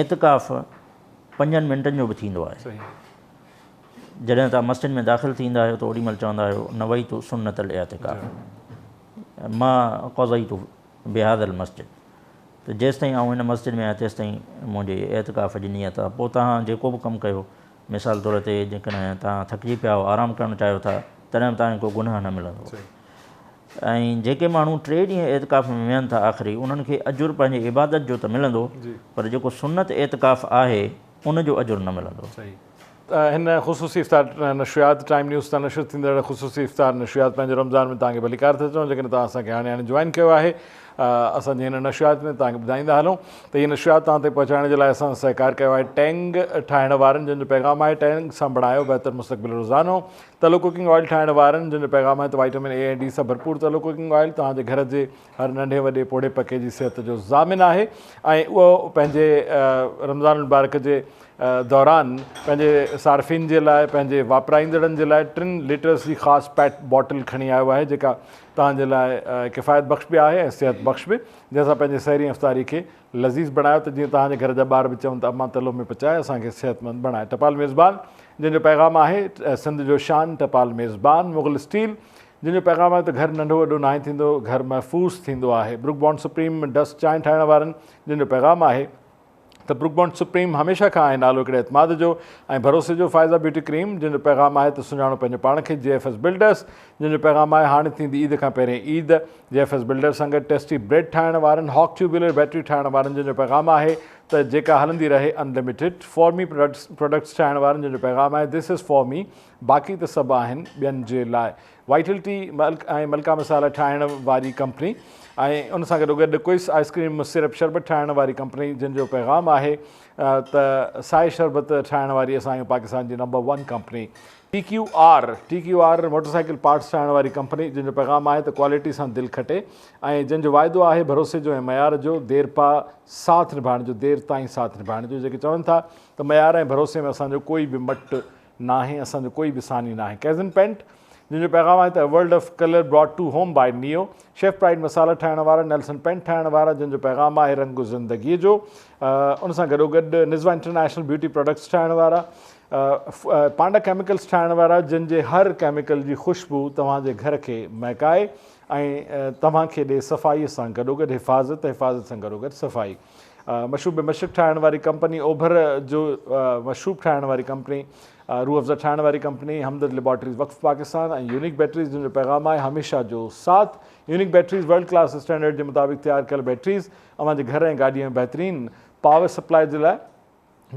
اعتڪاف پنجن منٽن جو به ٿيندو آهي. جڏهن توهان مسجد ۾ داخل ٿيندا آهيو ته اوڏي مهل چوندا آهيو نويت سنت الاعتڪاف ما قضيت بهذا المسجد ته جيستائين آئون هن مسجد ۾ آهيان تيستائين منهنجي اعتڪاف جي نيت آهي پوء توهان جيڪو به ڪم ڪيو مثال طور تي جيڪڏهن توهان ٿڪجي پيا آهيو آرام ڪرڻ چاهيو ٿا تڏهن به توهان کي ڪو گناهه نه ملندو ۽ جيڪي ماڻهو ٽي ڏينهن اعتڪاف ۾ ويهن ٿا آخري انهن کي اجر پنهنجي عبادت جو ته ملندو پر جيڪو سنت اعتڪاف آهي ان جو اجر نه ملندو. هن خصوصي افطار نشريات ٽائيم نيوز تان نشر ٿيندڙ خصوصي افطار نشريات پنهنجو رمضان ۾ توهان کي ڀليڪار ٿا چئون جيڪڏهن توهان اسان کي هاڻي هاڻي جوائن ڪيو آهي اسان جي هن نشريات ۾ توهان کي ٻڌائيندا هلون ته هي نشريات توهان تائين پهچائڻ جي لاء اسان سهڪار ڪيو آهي ٽينگ ٺاهڻ وارن جن جو پيغام آهي ٽينگ سان بڻايو بهتر مستقبل روزانو تلو ڪوڪنگ آئل ٺاهڻ وارن جن جو پيغام آهي ته وائٽامن اي ۽ ڊي سان ڀرپور تلو ڪوڪنگ آئل توهان جي گهر جي هر ننڍي وڏي پوڙهي پڪي جي صحت جو ضامن آهي ۽ اهو پنهنجي رمضان المبارڪ جي دوران پنهنجي صارفين جي لاء پنهنجي واپرائيندڙن جي لاء ٽن ليٽرز جي خاص پيٽ باٽل کڻي آيو آهي جيڪا توهان جي لاء ڪفايت بخش به آهي ۽ صحت بخش به جنهن سان پنهنجي سحري ۽ افطاري کي لذيذ بڻايو ته جيئن توهان جي گهر جا ٻار به چون ته امان تلو ۾ پچائي اسان کي صحتمند بڻائي. ٽپال ميزبان جنهن جو پيغام آهي سنڌ جو شان ٽپال ميزبان مغل اسٽيل جنهن جو پيغام آهي ته گهر ننڍو وڏو ناهي ٿيندو گهر محفوظ ٿيندو آهي. بروڪ بانڊ سپريم ڊسٽ چانهه ٺاهڻ وارن جنهن جو پيغام آهي ته بروڪ بانڊ سپريم هميشه کان آهي نالو هڪڙي اعتماد جو ۽ ڀروسي جو. فائزه بيوٽي ڪريم جنهن جو پيغام آهي ته سڃاڻو پنهنجو پاڻ کي. جي ايف ايس بلڊرس جنهن جو پيغام آهي هاڻي ٿيندي عيد کان پهرين عيد. جي ايف ايس بلڊرس سان گڏ ٽيسٽي بريڊ ٺاهڻ وارن هاڪ ٽيوبيولر بيٽري ٺاهڻ وارن جنهن جو پيغام آهي ته جيڪا هلندي رهي ان لميٽيڊ. فور مي پراڊڪٽس ٺاهڻ وارن جنهن جو پيغام آهي دس از فار مي باقي ته سڀ آهن ٻين جي لاء. وائٽل ٽي ملڪ ۽ ملڪا مصالحا ٺاهڻ واري ڪمپني ۽ ان سان گڏو گڏ ڪوئس آئس ڪريم سيرپ شربت ٺاهڻ واري ڪمپني جن جو پيغام آهي ته سائي شربت ٺاهڻ واري اسان آهيون پاڪستان جي number one company. T Q R, T Q R motorcycle parts ٺاهڻ واري ڪمپني جن جو پيغام آهي ته ڪوالٽي سان دل کٽي ۽ جن جو واعدو آهي ڀروسي جو ۽ معيار جو دير پا ساٿ نڀائڻ جو دير تائين ساٿ نڀائڻ جو جيڪي چون ٿا ته معيار ۽ ڀروسي ۾ اسان جو ڪوئي به مٽ ناهي اسان جو ڪوئي به ثاني ناهي. ڪيزن پينٽ جنهن جو پيغام آهي ته world of colour brought to home by Neo, chef pride masala ٺاهڻ وارا، نيلسن پينٽ ٺاهڻ وارا جنهن جو پيغام آهي رنگ زندگي جو ان سان گڏوگڏ نزوا انٽرنيشنل بيوٽي پراڊڪٽس ٺاهڻ وارا، پانڊا ڪيميڪلز ٺاهڻ وارا جن جي هر ڪيميڪل جي خوشبو توهان جي گهر کي مهڪائي ۽ توهان کي ڏي صفائي سان گڏوگڏ حفاظت، حفاظت سان گڏوگڏ صفائي. مشروب مشرق ٺاهڻ واري ڪمپني، اوڀر جو مشروب ٺاهڻ واري ڪمپني، روح افزا ٺاهڻ واري ڪمپني، همدرد ليبارٽريز وقف پاڪستان ۽ يونيڪ بيٽريز جن جو پيغام آهي هميشه جو ساٿ. Unique batteries world class standard جي مطابق تيار ڪيل بيٽريز اوهان جي گهر ۽ گاڏي ۾ بهترين پاور سپلاء جي لاء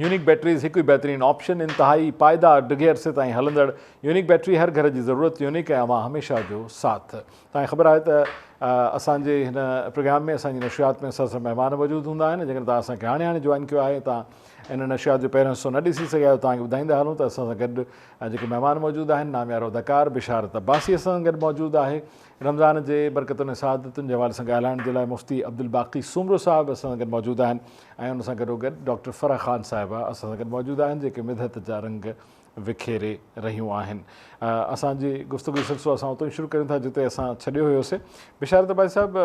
يونيڪ بيٽريز هڪ ئي بهترين آپشن، انتهائي پائيدار، ڊگهي عرصي تائين هلندڙ يونيڪ بيٽري هر گهر جي ضرورت يونيڪ ۽ اوهان هميشه جو ساٿ. توهان کي خبر آهي ته اسان جي هن پروگرام ۾ اسان جي نشريات ۾ اسان سان مهمان موجود هوندا آهن جيڪڏهن توهان اسان کي هاڻي هاڻي جوائن ڪيو آهي توهان ان نشريات جو پهريون حصو نه ڏسي سگهيا آهيو توهان کي ٻڌائيندا هلون ته اسان سان گڏ جيڪي مهمان موجود آهن ناميارو اداڪار بشارت عباسي اسان سان گڏ موجود آهي رمضان جي برڪتن ۽ سعادتن جي حوالي سان ڳالهائڻ جي لاء مفتي عبدالباقي سومرو صاحب اسان سان گڏ موجود آهن ۽ ان سان گڏوگڏ ڊاڪٽر فرح خان صاحبه اسان سان گڏ موجود آهن جيڪي مدحت جا رنگ وکيري رهيون آهن. اسان جي گفتگو جو سلسلو اسان اتان ئي شروع ڪريون ٿا جتي اسان ڇڏيو هيوسي. بشارت عباسي صاحب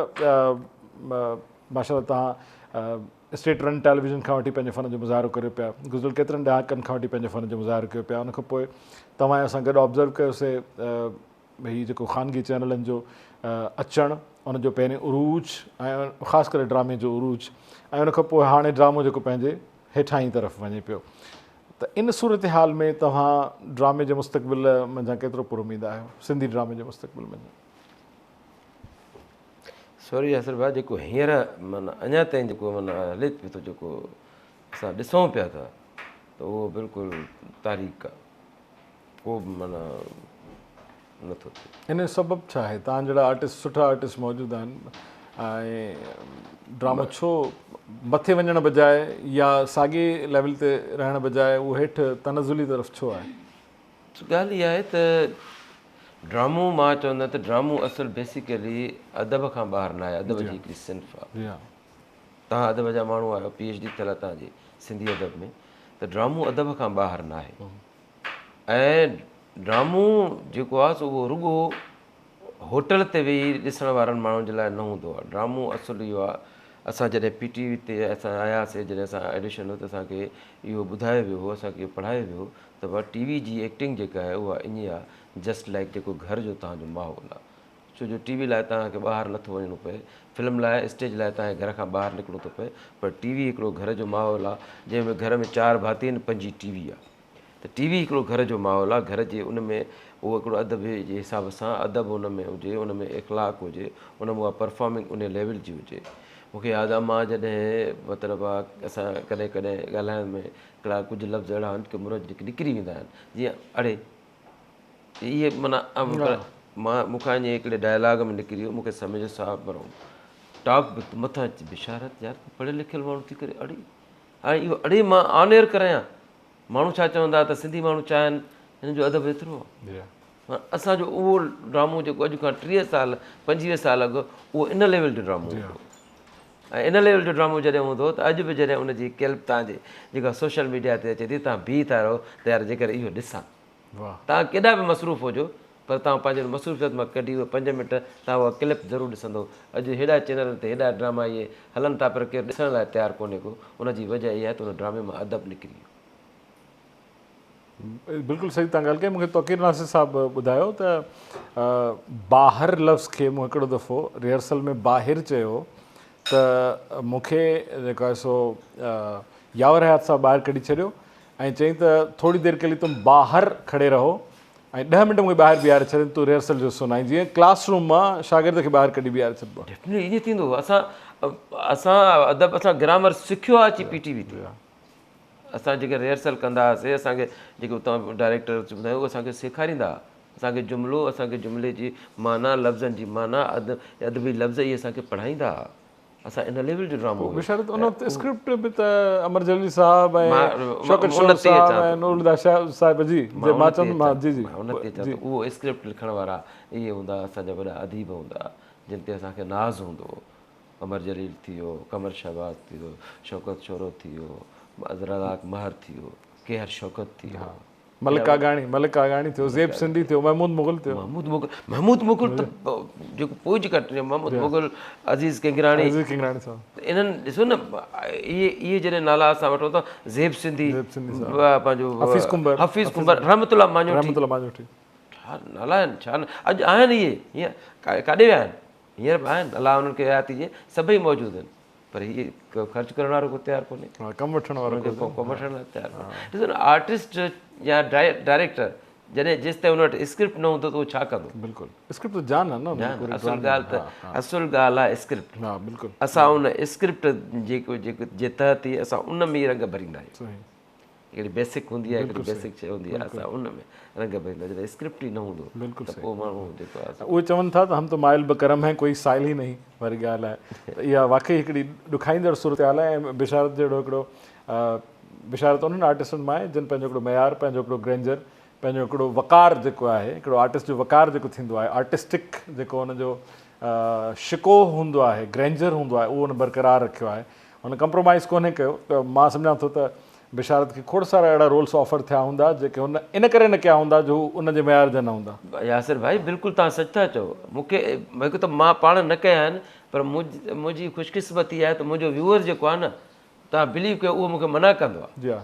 ماشاء الله توهان اسٽيٽ رن ٽيليويزن کان وٺي پنهنجي فن جو مظاهرو ڪريو پيا گذريل ڪيترن ڏهاڪن کان وٺي پنهنجي فن جو مظاهرو ڪيو پيا ان کان پوء توهان ۽ اسان گڏ آبزرو ڪيوسي هي جيڪو خانگي چينلن جو اچڻ ان جو پهرين عروج ۽ خاص ڪري ڊرامي جو عروج ۽ ان کان پوء هاڻي ڊرامو جيڪو پنهنجي هيٺاهين طرف وڃي پيو ته ان صورتحال ۾ توهان ڊرامي جي مستقبل منجهان ڪيترو پر اميد آهيو سنڌي ڊرامي جي مستقبل منجهان؟ سوري ياسر ڀاء جيڪو هينئر معنيٰ اڃا تائين جيڪو معنيٰ هلي پيو ٿو جيڪو اسان ڏسون پيا ٿا ته اهو بلڪل تاريڪ آ ڪو به معنيٰ نٿو ٿئي. ان جو سبب ڇا آهي؟ توهان جهڙا آرٽسٽ سٺا آرٽسٽ موجود آهن ۽ ڊرامو ڇو مٿي وڃڻ بجاء يا ساڳي ليول تي رهڻ بجاء اهو هيٺ تنزلي طرف ڇو آهي؟ ڳالهه اها آهي ته ڊرامو مان چوندس ته ڊرامو اصل بيسيڪلي ادب کان ٻاهر ناهي ادب جي هڪڙي صنف آهي. توهان ادب جا ماڻهو آهيو پي ايڇ ڊي ٿيل آهي توهان جي سنڌي ادب ۾ ته ڊرامو ادب کان ٻاهر ناهي ۽ ڊرامو جيڪو آهي سو اهو رڳو هوٽل تي ويهي ڏسڻ وارن ماڻهن جي لاء نه هوندو آهي ڊرامو اصل اهو آهي اسان جڏهن پي ٽي وي تي اسان آياسي جڏهن اسان آڊيشن هو ته اسان کي اهو ٻڌايو ويو هو اسان کي اهو پڙهايو ويو هو ته بابا ٽي وي جي ايڪٽنگ جيڪا آهي اها ائين آهي جسٽ لائيڪ جيڪو گهر جو توهان جو ماحول آهي ڇو جو ٽي وي لاء توهان کي ٻاهر نٿو وڃڻو پئي، فلم لاء اسٽيج لاء توهان کي گهر کان ٻاهر نڪرڻو ٿو پئي پر ٽي وي هڪڙو گهر جو ماحول آ جنهن ۾ گهر ۾ چار ڀاتي آهن پنجين ٽي وي آ ته ٽي وي هڪڙو گهر جو ماحول آ گهر جي ان ۾ اهو هڪڙو ادب جي حساب سان ادب ان ۾ هجي ان ۾ اخلاق هجي ان ۾ اها پرفارمنگ ان ليول جي هجي مون کي ياد آ مان جڏهن مطلب آ اسان ڪڏهن ڪڏهن ڳالهائڻ ۾ هڪڙا ڪجهه لفظ اهڙا آهن ڪي مروج جيڪي نڪري ويندا آهن جيئن اڙي اهي معنيٰ مان مون کان ائين هڪڙي ڊائلاگ ۾ نڪري ويو مون کي سميجو صاحب مرحوم ٽاپ مٿان اچي بشارت يار تون پڙهيل لکيل ماڻهو ٿي ڪري اڙي هاڻي اهو اڙي مان آن ايئر ڪرايان ماڻهو ڇا چوندا ته سنڌي ماڻهو ڇا آهن هن جو ادب ايترو آهي اسان جو اهو ڊرامو جيڪو اڄ کان 30 سال 25 سال اڳ اهو ان ليول جو ڊرامو هوندو ۽ ان ليول جو ڊرامو جڏهن هوندو ته اڄ به جڏهن ان جي ڪلپ تان جي جيڪا سوشل ميڊيا تي اچي ٿي تان بيهي ٿا رهو ته يار جيڪر اهو ڏسان توهان ڪيڏا به مصروف هجو پر توهان پنهنجي ان مصروفيت مان ڪڍي اهي پنج منٽ توهان اها ڪلپ ضرور ڏسندو. اڄ هيڏا چينلن تي هيڏا ڊراما اهي هلن ٿا پر ڪير ڏسڻ لاء تيار ڪونهي ڪو ان جي وجه اها آهي ته ان ڊرامي مان ادب نڪري ويو. بلڪل صحيح توهان ڳالهه ڪئي مون کي توقير ناصر صاحب ٻڌايو ته باهر لفظ کي مون هڪڙو دفعو ريهرسل ۾ باهر چيو ته مون کي جيڪو آهي سو ياور حيات صاحب ٻاهر ڪڍي ڇڏيو ۽ چيائين ته ٿوري دير ڪي لئي تم باهر کڙي رهو ۽ ڏهه منٽ مون کي ٻاهر بيهاري ڇڏين تون ريهرسل جو حصو ناهين جيئن ڪلاس روم مان شاگرد کي ٻاهر ڪڍي بيهاري ڇڏبو آهي. ڊيفنيٽلي ائين ٿيندو هو اسان اسان ادب اسان گرامر سکيو آهي اچي پي ٽي وي تي اسان جيڪي ريهرسل ڪندا هئاسي اسان کي جيڪي اتان ڊائريڪٽر ٻڌايو اسان کي سيکاريندا هئا اسان کي جملو اسان کي جملي جي معنيٰ لفظن جي معنيٰ ادبي لفظ اهي اسان کي پڙهائيندا هئا اسان ان ليول جو ڊرامو هيو. بشارت ان وقت اسڪرپٽ به ته امر جليل صاحب ۽ شوڪت شورو صاحب ۽ نور الهديٰ شاهه صاحب جي جي مان چوندم ها جي جي مان ان تي اچان ٿو اهو اسڪرپٽ لکڻ وارا اهي هوندا اسان جا وڏا اديب هوندا جن تي اسان کي ناز هوندو هو امر جليل ٿي ويو قمر شهباز ٿي ويو شوڪت شورو ٿي ويو رزاق مهر ٿي ويو ڪيهر شوڪت ٿي ويو ملڪ آگاڻي ملڪ آگاڻي ٿيو زيب سنڌي ٿيو محمود مغل ٿيو محمود مغل محمود مغل ته جيڪو پوء جيڪا ٽي محمود مغل عزيز ڪنگراڻي عزيز ڪنگراڻي صاحب انهن ڏسو نه اهي اهي جڏهن نالا اسان وٺون ٿا زيب سنڌي زيب سنڌي صاحب پنهنجو حفيظ ڪنڀر حفيظ ڪنڀر رحمت الله ماڃوٺي رحمت الله ماڃوٺي ڇا نالا آهن ڇا اڄ آهن اهي هيئن ڪاڏي ويا آهن هينئر به آهن الله انهن کي حياتي ڏي سڀئي موجود آهن پر هي خرچ ڪرڻ وارو ڪو تيار ڪونهي. ها ڪم وٺڻ وارو ڪو ڪم وٺڻ لاء تيار ڪونهي. ڏسو نه آرٽسٽ يا ڊائريڪٽر جڏهن جيستائين ان وٽ اسڪرپٽ نه هوندو ته اهو ڇا ڪندو. بلڪل اسڪرپٽ ته جان آهي نه جان اصل ڳالهه ته اصل ڳالهه آهي اسڪرپٽ. ها بلڪل اسان ان اسڪرپٽ جيڪو جيڪو جي تحت ئي اسان ان ۾ ئي رنگ ڀريندا آهيون. صحيح. هڪڙي بيسڪ هوندي آهي هڪڙي بيسڪ شيء هوندي آهي اسان ان ۾ رنگ ڀريندا جڏهن اسڪرپٽ ئي نه هوندو بلڪل ته پوء ماڻهو جيڪو آهي اهي چون ٿا ته هم تو مائل بڪرم هين ڪوئي سائل ئي نهين واري ڳالهه آهي ته اها واقعي هڪڙي ڏکائيندڙ صورتحال آهي ۽ بشارت جهڙو هڪڙو بشارت انهن آرٽسٽن مان آهي جن پنهنجو هڪڙو معيار پنهنجو هڪڙو گرينجر پنهنجو هڪڙو وقار جيڪو آهي هڪڙو آرٽسٽ جو وقار جيڪو ٿيندو آهي آرٽسٽڪ جيڪو ان جو شڪوه هوندو آهي گرينجر هوندو آهي اهو ان برقرار رکيو آهي هن ڪمپرومائيز ڪونهي ڪيو ته مان سمجهان ٿو ته بشارت کي کوڙ سارا اهڙا رولس آفر ٿيا هوندا جيڪي هن ان ڪري نه ڪيا هوندا جو هو ان جي معيار جا نه هوندا. ياسر ڀائي بلڪل توهان سچ ٿا چئو مون کي هڪ ته مان پاڻ نه ڪيا آهن پر منهنجي خوشقسمتي آهي ته منهنجو ويوئر جيڪو آهي نه توهان بليو ڪيو اهو مون کي منع ڪندو آهي. جي ها.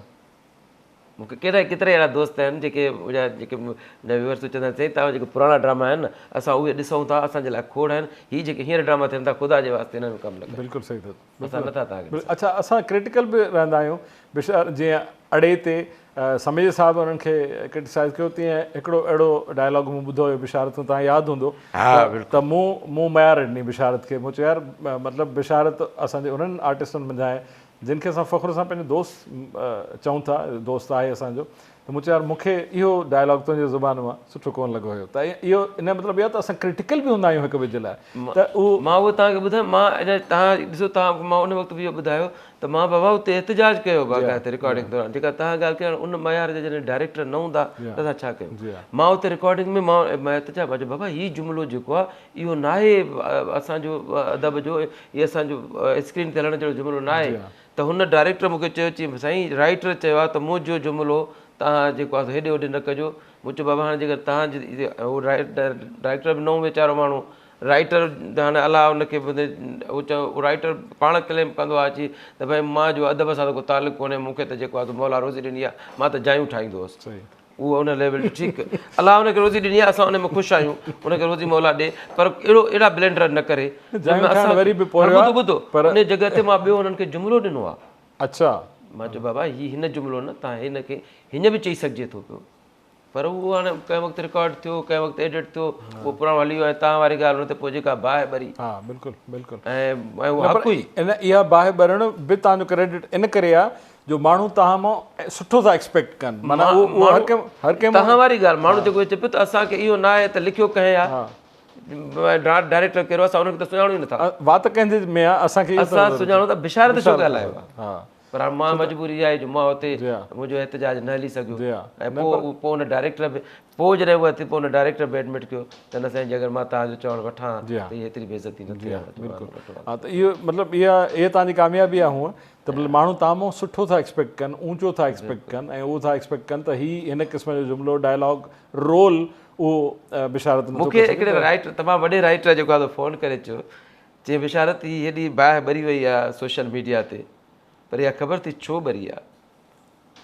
مون کي ڪيترا ڪيترا اهڙا دوست آهن جيڪي منهنجا جيڪي منهنجا ويوئرس چوندا آهن سائين توهان جيڪي پراڻا ڊراما آهن نه اسان اهي ڏسون ٿا اسان جي لاء کوڙ آهن هي جيڪي هينئر ڊراما ٿين ٿا خدا جي واسطي انهن ۾ ڪم نه ڪيو. بلڪل صحيح ٿا. اسان نٿا توهان کي ڏسون. اڇا اسان ڪرٽيڪل به رهندا آهيون بشار جيئن اڙي تي سميجي صاحب انهن کي ڪرٽيسائز ڪيو تيئن هڪڙو اهڙو ڊائلاگ مون ٻڌو هيو بشارت کان توهان ياد هوندو ته مون مون ميار ڏني بشارت کي مون چيو يار مطلب بشارت اسان جي انهن آرٽسٽن منجهان آهي جن کي اسان فخر سان پنهنجو دوست چئون ٿا دوست آهي اسان جو ته مون چيو يار مون کي اهو ڊائلاگ تنهنجي زبان مان سٺو ڪونه لڳو هيو ته اهو ان جو مطلب اهو آهي ته اسان ڪرٽيڪل به هوندا آهيون هڪ ٻئي جي لاء ته اهو مان اهو توهان کي ٻڌايان مان اڃا توهان ڏسو توهان مان ان وقت به اهو ٻڌايو ته مان بابا اتي احتجاج ڪيو باقاعده رڪارڊنگ دوران جيڪا توهان ڳالهه ڪئي هاڻي ان معيار جا جڏهن ڊائريڪٽر نه هوندا ته اسان ڇا ڪيون مان اتي رڪارڊنگ ۾ مان احتجاج مان چيو بابا هي جملو جيڪو آهي اهو ناهي اسان جو ادب جو هي اسان جو اسڪرين تي هلڻ جهڙو جملو ناهي ته هن ڊائريڪٽر مون کي چيو چي سائين رائيٽر چيو آهي ته منهنجو جملو توهان جيڪو آهي سو هيڏي هوڏي نه ڪجو. مون چيو بابا هاڻي جيڪر توهان جي هو ڊائريڪٽر به نئون ويچارو ماڻهو رائيٽر هاڻي الله ان کي هو چيو رائيٽر پاڻ ڪليم ڪندو آهي اچي ته ڀائي مان جو ادب سان ته ڪو تعلق ڪونهي مون کي ته جيڪو آهي سو مولا روزي ڏني آهي مان ته جايون ٺاهيندو هوس. اهو ان ليول جو ٺيڪ الله ان کي روزي ڏني آهي اسان ان ۾ خوش آهيون ان کي روزي مولا ڏي پر اهڙو اهڙا بلينڊر نه ڪري وري به پورهيو ٻڌو ٻڌو پر ان جڳهه تي مان ٻيو انهن کي جملو ڏنو آهي. اڇا. مان چيو بابا هي هن جملو نه تان هن کي هيئن به چئي سگهجي ٿو پيو پر اهو هاڻي ڪنهن وقت رڪارڊ ٿيو ڪنهن وقت ايڊٽ ٿيو اهو پراڻو هلي ويو ۽ تان واري ڳالهه ان تي پوء جيڪا باهه ٻري. ها بلڪل بلڪل ۽ اهو حق هئي. ان اها باهه ٻرڻ به تان جو ڪريڊٽ ان ڪري آهي جو ماڻهو توهان مان سٺو ٿا ايڪسپيڪٽ ڪن معنيٰ اهو اهو هر ڪنهن هر ڪنهن توهان واري ڳالهه ماڻهو جيڪو چئي پيو ته اسان کي اهو نه آهي ته لکيو ڪنهن آهي ڊائريڪٽر ڪهڙو اسان انهن کي ته سڃاڻون ئي نٿا. وات ڪنهن جي ۾ آهي اسان کي اسان سڃاڻون ٿا بشارت ڇو ڳالهايو آهي پر هاڻي مان مجبوري آهي جو مان اتي منهنجو احتجاج نه هلي سگهيو ۽ پوء پوء ان ڊائريڪٽر به پوء جڏهن اها ٿي پوء ان ڊائريڪٽر به ايڊمٽ ڪيو ته نه سائين جي اگر مان توهان جو چوڻ وٺان ها ته هي ايتري بي عزتي نه ٿئي ها بلڪل ها ته اهو مطلب اها اها توهان جي ڪاميابي آهي هونء ته مطلب ماڻهو توهان مان سٺو ٿا ايڪسپيڪٽ ڪن اونچو ٿا ايڪسپيڪٽ ڪن ۽ اهو ٿا ايڪسپيڪٽ ڪن ته هي هن قسم جو جملو ڊائلاگ رول اهو بشارت نٿو ڪري سگهي. مون کي هڪڙي رائيٽر تمام وڏي رائيٽر جيڪو آهي سو فون ڪري چيو چي بشارت هي هيڏي باهه ٻري وئي آهي سوشل ميڊيا تي پر اها خبر اٿئي ڇو ٻري آهي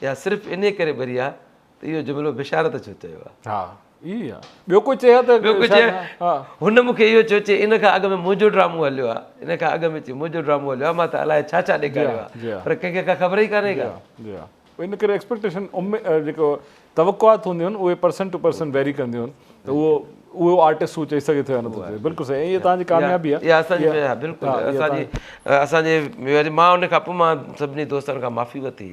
اها صرف انهي ڪري ٻري آهي ته اهو جملو بشارت ڇو چيو آهي. ها اهو ئي آهي ٻيو ڪوئي چئي ها ته ٻيو ڪوئي چئي ها هن مون کي اهو چيو چي ان کان اڳ ۾ منهنجو ڊرامو هليو آهي ان کان اڳ ۾ چي منهنجو ڊرامو هليو آهي مان ته الائي ڇا ڇا ڏيکاريو آهي پر ڪنهن کي ڪا خبر ئي ڪانهي ڪا. جي ها ان ڪري ايڪسپيڪٽيشن جيڪو توقعات هونديون آهن اهي پرسن ٽو پرسن ويري ڪنديون آهن ته اهو اهو آرٽسٽ هو چئي سگهي ٿو يا نٿو چئي بلڪل صحيح اها توهان جي ڪاميابي آهي اها اسان جي بلڪل اسان جي اسان جي وري مان ان کان پوء مان سڀني دوستن کان معافي ورتي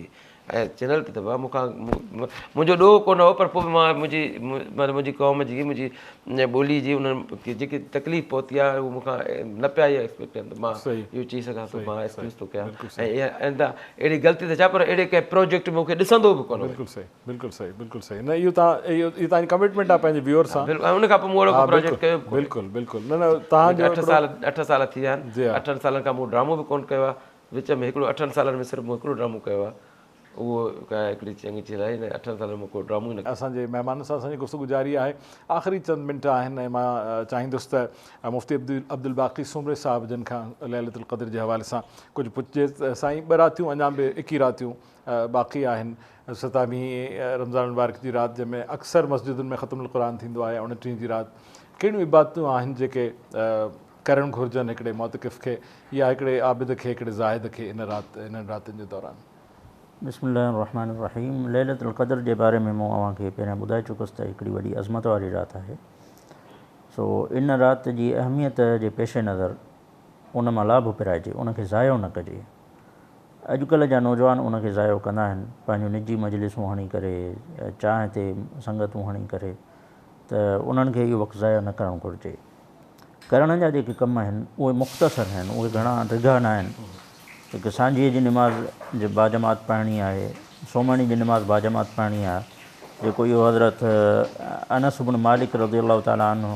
۽ چينل تي ته بابا مون کان منهنجو ڏوهه ڪونه هو پر پوء به مان منهنجي معنيٰ منهنجي قوم جي منهنجي ٻولي جي انهن کي جيڪي تڪليف پهتي آهي اهو مون کان نه پيا اها ايڪسپيڪٽ ڪن ته مان اهو چئي سگهان ٿو مان ايڪسڪيوز ٿو ڪيان ۽ آئنده اهڙي غلطي ته ڇا پر اهڙي ڪنهن پروجيڪٽ ۾ مون کي ڏسندو به ڪونه بلڪل صحيح بلڪل صحيح بلڪل صحيح نه اهو تان اهو تان جي ڪمٽمينٽ آهي پنهنجي ويور سان بلڪل ان کان پوء مون اهڙو ڪو پروجيڪٽ ڪيو به بلڪل بلڪل نه نه تان جو 8 سال 8 سال ٿي ويا آهن 8 سالن کان مون ڊرامو به ڪونه ڪيو آهي وچ ۾ هڪڙو اٺن سالن ۾ صرف مون هڪڙو ڊرامو ڪيو آهي اهو ڪا هڪڙي چڱي چيز آهي نه اٺن سالن ۾ مون ڪو ڊرامو ئي نه. اسان جي مهمانن سان اسان جي گفتگو جاري آهي آخري چند منٽ آهن ۽ مان چاهيندس ته مفتي عبدالباقي سومري صاحب جن کان ليلة القدر جي حوالي سان ڪجهه پڇجي ته سائين ٻه راتيون اڃا به اڪي راتيون باقي آهن ستاويهين رمضان المبارڪ جي رات جنهن ۾ اڪثر مسجدن ۾ ختم القرآن ٿيندو آهي اڻٽيهين جي رات ڪهڙيون عبادتون آهن جيڪي ڪرڻ گهرجن هڪڙي معتڪف کي يا هڪڙي عابد کي هڪڙي زاهد کي ان رات انهن راتين جي دوران. بسم الله الرحمٰن الرحيم ليلة القدر جي باري ۾ مون اوهان کي پهريان ٻڌائي چڪس ته هڪڙي وڏي عظمت واري رات آهي سو ان رات جي اهميت جي پيش نظر ان مان لاڀ پرائجي ان کي ضايع نه ڪجي اڄڪلهه جا نوجوان ان کي ضايع ڪندا آهن پنهنجون نجي مجلسون هڻي ڪري چانهه تي سنگتون هڻي ڪري ته انهن کي اهو وقت ضايع نه ڪرڻ گهرجي. ڪرڻ جا جيڪي ڪم آهن اهي مختصر آهن، اهي گهڻا ڊگها نه آهن. هڪ سانجهيء جي نماز جي باجماعت پڙهڻي آهي، سومهڻي جي نماز باجماعت پڙهڻي آهي، جيڪو اهو حضرت انس بن مالڪ رضي الله تعالٰي عنه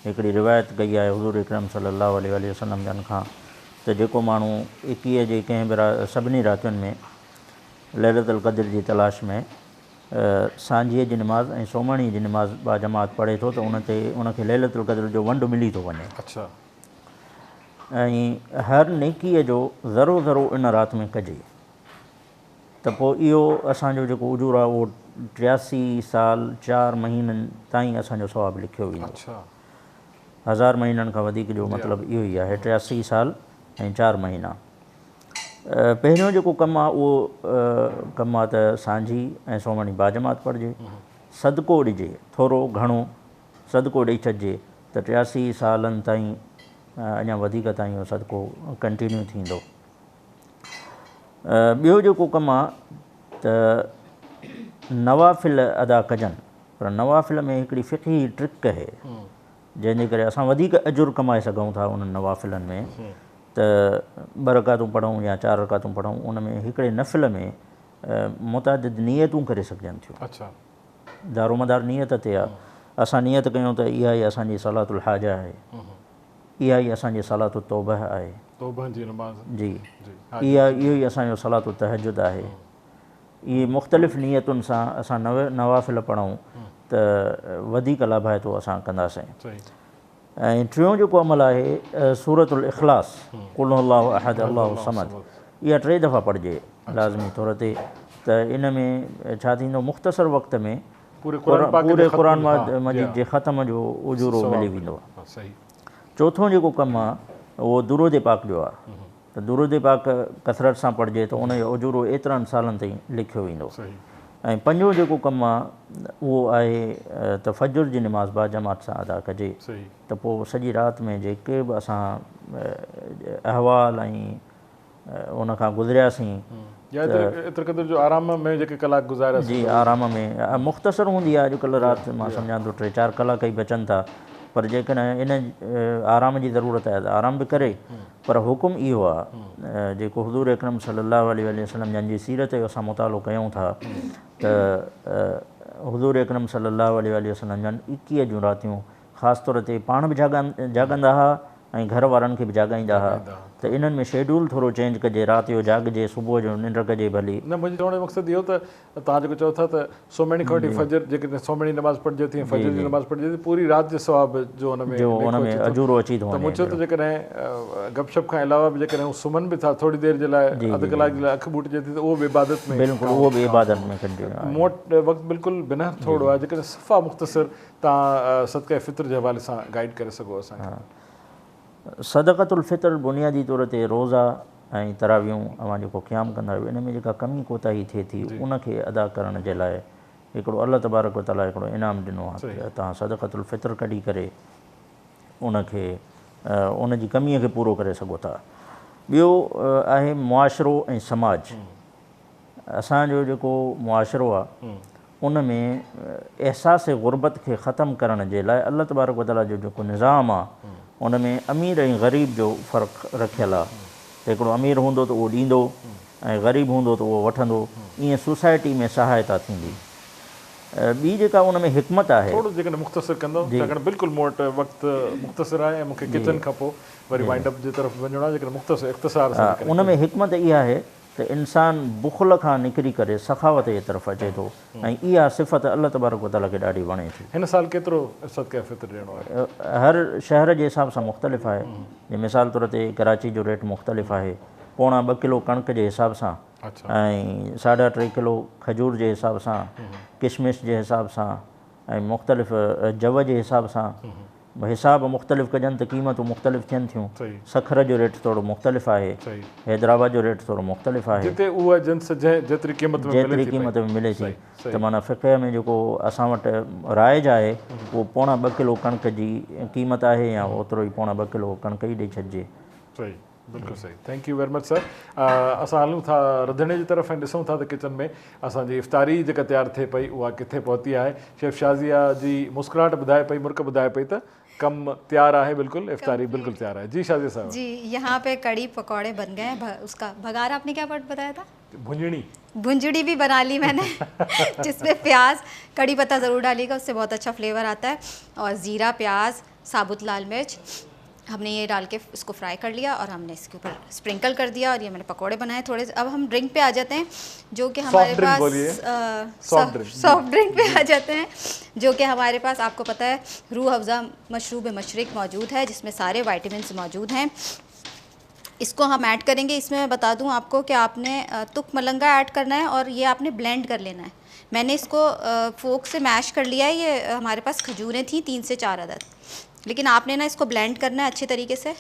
هڪڙي روايت ڪئي آهي حضور اڪرم صلي الله عليه واٰله وسلم جن کان ته جيڪو ماڻهو ايڪيهه جي ڪنهن به سڀني راتين ۾ ليلة القدر جي تلاش ۾ سانجهيء جي نماز ۽ سومهڻيء جي نماز باجماعت پڙهي ٿو ته ان تي ان کي ليلة القدر جو ونڊ ملي ٿو وڃي. اڇا. ۽ هر نيڪيء جو ذرو ذرو ان رات ۾ ڪجي ته پوء اهو اسان جو جيڪو اجور آهي اهو 83 سال 4 مهينن تائين اسان جو ثواب لکيو ويندو. 1000 مهينن کان وڌيڪ جو مطلب اهو ئي آهي 83 سال ۽ 4 مهينا. پهريون جيڪو ڪم آهي اهو ڪم آهي ته سانجهي ۽ سومهڻي باجماعت پڙهجي، صدقو ڏجي، ٿورو گهڻو صدقو ڏئي ڇڏجي ته 83 سالن تائين اڃا وڌيڪ تائين اهو صدقو ڪنٽينيو ٿيندو. ٻيو جيڪو ڪم آ ته نوافل ادا ڪجن پر نوافل ۾ هڪڙي فقهي ٽرڪ آهي جنهن جي ڪري اسان وڌيڪ اجر ڪمائي سگهون ٿا انهن نوافلن ۾ ته 2 رڪعتون پڙهون يا 4 رڪعتون پڙهون ان ۾ هڪڙي نفل ۾ متعدد نيتون ڪري سگهجن ٿيون. دارومدار نيت تي آ. اسان نيت ڪيون ته اها ئي اسان جي صلات الحاجه آهي. اها ئي اسان جي صلات التوبه آهي. توبه جي نماز. جي. اها اهو ئي اسان جو صلات التهجد آهي. اهي مختلف نيتن سان اسان نوافل پڙهون ته وڌيڪ لاڀائتو اسان ڪنداسين. ۽ ٽيون جيڪو عمل آهي سورة الاخلاص قل هو الله احد الله الصمد اها 3 دفعا پڙهجي لازمي طور تي ته ان ۾ ڇا ٿيندو مختصر وقت ۾ پوري قرآن مجيد جي ختم جو اجورو ملي ويندو. چوٿون جيڪو ڪم آهي اهو درود پاڪ جو آهي ته درود پاڪ ڪثرت سان پڙهجي ته ان جو اجورو ايترن سالن تائين لکيو ويندو. ۽ پنجون جيڪو ڪم آهي اهو آهي ته فجر جي نماز باجماعت سان ادا ڪجي ته پوء سڄي رات ۾ جيڪي به اسان احوال ۽ ان کان گذرياسين يا ايتري قدر جو آرام ۾ جيڪي ڪلاڪ گذارياسين جي آرام ۾ مختصر هوندي آهي اڄڪلهه رات مان سمجهان ٿو 3-4 ڪلاڪ ئي بچن ٿا پر جيڪڏهن ان آرام جي ضرورت آهي ته آرام به ڪري پر حڪم اهو آهي جيڪو حضور اڪرم صلي الله عليه وآله وسلم جن جي سيرت جو اسان مطالعو ڪيون ٿا ته حضور اڪرم صلي الله عليه وآله وسلم جن 21 جون راتيون خاص طور تي پاڻ به جاڳندا ها ۽ گهر وارن کي به جاڳائيندا ها ته انهن ۾ شيڊول ٿورو چينج ڪجي رات جو جاڳجي صبح جو ننڊ ڪجي ڀلي. نه منهنجي چوڻ جو مقصد اهو ته توهان جيڪو چئو ٿا ته سومهڻي کان وٺي فجر جيڪڏهن سومهڻي نماز پڙهجي ٿي ۽ فجر جي نماز پڙهجي ٿي پوري رات جي ثواب جو ان ۾ اجورو اچي ٿو ته مون چيو ته جيڪڏهن گپ شپ کان علاوه به جيڪڏهن هو سمهن به ٿا ٿوري دير جي لاء اڌ ڪلاڪ جي لاء اک ٻوٽجي ٿي ته اهو به عبادت ۾ بلڪل اهو به عبادت ۾ ڪنٽينيو آهي. مون وٽ وقت بلڪل بنهه ٿورو آهي جيڪڏهن صفا مختصر توهان صدقه فطر جي حوالي سان گائيڊ ڪري سگهو اسان کي. صدقة الفطر بنيادي طور تي روزا ۽ تراويحون اوهان جيڪو قيام ڪندا آهيو ان ۾ جيڪا ڪمي ڪوتاهي ٿئي ٿي ان کي ادا ڪرڻ جي لاء هڪڙو الله تبارڪ و تعاليٰ هڪڙو انعام ڏنو آهي ته توهان صدقة الفطر ڪڍي ڪري ان کي ان جي ڪميء کي پورو ڪري سگهو ٿا. ٻيو آهي معاشرو ۽ سماج. اسان جو جيڪو معاشرو آهي ان ۾ احساس غربت کي ختم ڪرڻ جي لاء الله تبارڪ و تعاليٰ جو جيڪو نظام آهي ان ۾ امير ۽ غريب جو فرق رکيل آهي ته هڪڙو امير هوندو ته اهو ڏيندو ۽ غريب هوندو ته اهو وٺندو ائين سوسائٽي ۾ سهائتا ٿيندي. ٻي جيڪا ان ۾ حڪمت آهي. ٿورو جيڪڏهن مختصر ڪندو ڇاڪاڻ بلڪل مون وٽ وقت مختصر آهي ۽ مون کي ڪچن کان پوء وري وائنڊ اپ جي طرف وڃڻو آهي جيڪڏهن مختصر اختصار سان جيڪڏهن. ان ۾ حڪمت اها آهي ته انسان بخل کان نڪري ڪري سخاوت جي طرف اچي ٿو ۽ اها صفت الله تبارڪ و تعاليٰ کي ڏاڍي وڻي ٿي. هن سال ڪيترو صدقه فطر ڏيڻو آهي؟ هر شهر جي حساب سان مختلف آهي. جيئن مثال طور تي ڪراچي جو ريٽ مختلف آهي. 1.75 ڪلو ڪڻڪ جي حساب سان ۽ 3.5 ڪلو کجور جي حساب سان، ڪشمش جي حساب سان ۽ مختلف جو جي حساب سان حساب مختلف ڪجن ته قيمتون مختلف ٿين ٿيون. سکر جو ريٽ ٿورو مختلف آهي، حيدرآباد جو ريٽ ٿورو مختلف آهي. جتي اها جنس جيتري قيمت ۾ ملي ٿي قيمت ۾ ملي ٿي ته معنيٰ فقه ۾ جيڪو اسان وٽ رائج آهي اهو 1.75 ڪلو ڪڻڪ جي قيمت آهي يا اوترو ئي 1.75 ڪلو ڪڻڪ ئي ڏئي ڇڏجي. صحيح بلڪل صحيح thank you very much sir. اسان هلون ٿا رڌڻي جي طرف ۽ ڏسون ٿا ته ڪچن ۾ اسان جي افطاري جيڪا تيار ٿئي پئي اها ڪٿي پهتي آهي. شيف شازيه جي مسڪراهٽ ٻڌائي پئي مرڪ ٻڌائي پئي ته ڪم تيار آهي بلڪل افطاري بلڪل تيار آهي. جي شازيه صاحبه. جي يهان پي ڪڙي پڪوڙي بن گئي هين اس ڪا بگار آپ ني ڪيا ورڊ بتايا ٿا؟ ڀڃڻي. ڀنجڙي ڀي بنا لي مين ني جس مين پياز ڪڙي پتا ضرور ڊاليگا اس سي بهت اڇا فليور آتا هي اور زيرا پياز ثابت لال مرچ हम ने ये डाल के इसको फ्राई कर लिया और हमने इसके ऊपर स्प्रिंकल कर दिया और ये मैंने पकौड़े बनाए थोड़े से। अब हम ड्रिंक पे आ जाते हैं जो कि हमारे पास सॉफ्ट ड्रिंक पे आ जाते हैं जो कि हमारे पास आपको पता है रूह अफ़ज़ा मशरूब मशरक मौजूद है जिसमें सारे विटामिन्स मौजूद हैं। इसको हम ऐड करेंगे। इसमें मैं बता दूं आपको कि आपने तुक मलंगा ऐड करना है और ये आपने ब्लेंड कर लेना है। मैंने इसको फोक से मैश कर लिया है। ये हमारे पास खजूरें थी 3 से 4 अदद, लेकिन आपने ना इसको ब्लेंड करना है अच्छे तरीके से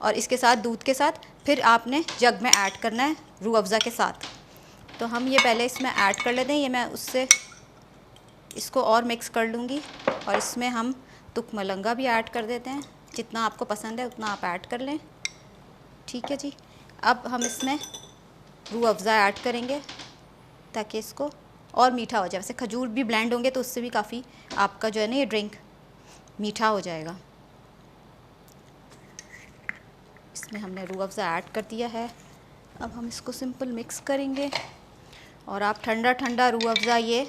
और इसके साथ दूध के साथ फिर आपने जग में ऐड करना है रूह अफ़ज़ा के साथ। तो हम ये पहले इसमें ऐड कर लेते हैं। ये मैं उससे इसको और मिक्स कर लूँगी और इसमें हम तुक मलंगा भी ऐड कर देते हैं। जितना आपको पसंद है उतना आप ऐड कर लें। ठीक है जी। अब हम इसमें रूह अफ़ज़ा ऐड करेंगे ताकि इसको और मीठा हो जाए। वैसे खजूर भी ब्लेंड होंगे तो उससे भी काफ़ी आपका जो है ना ये ड्रिंक मीठा हो जाएगा। इसमें हमने रूह अफ़ज़ा ऐड कर दिया है। अब हम इसको सिंपल मिक्स करेंगे और आप ठंडा ठंडा रूह अफ़ज़ा ये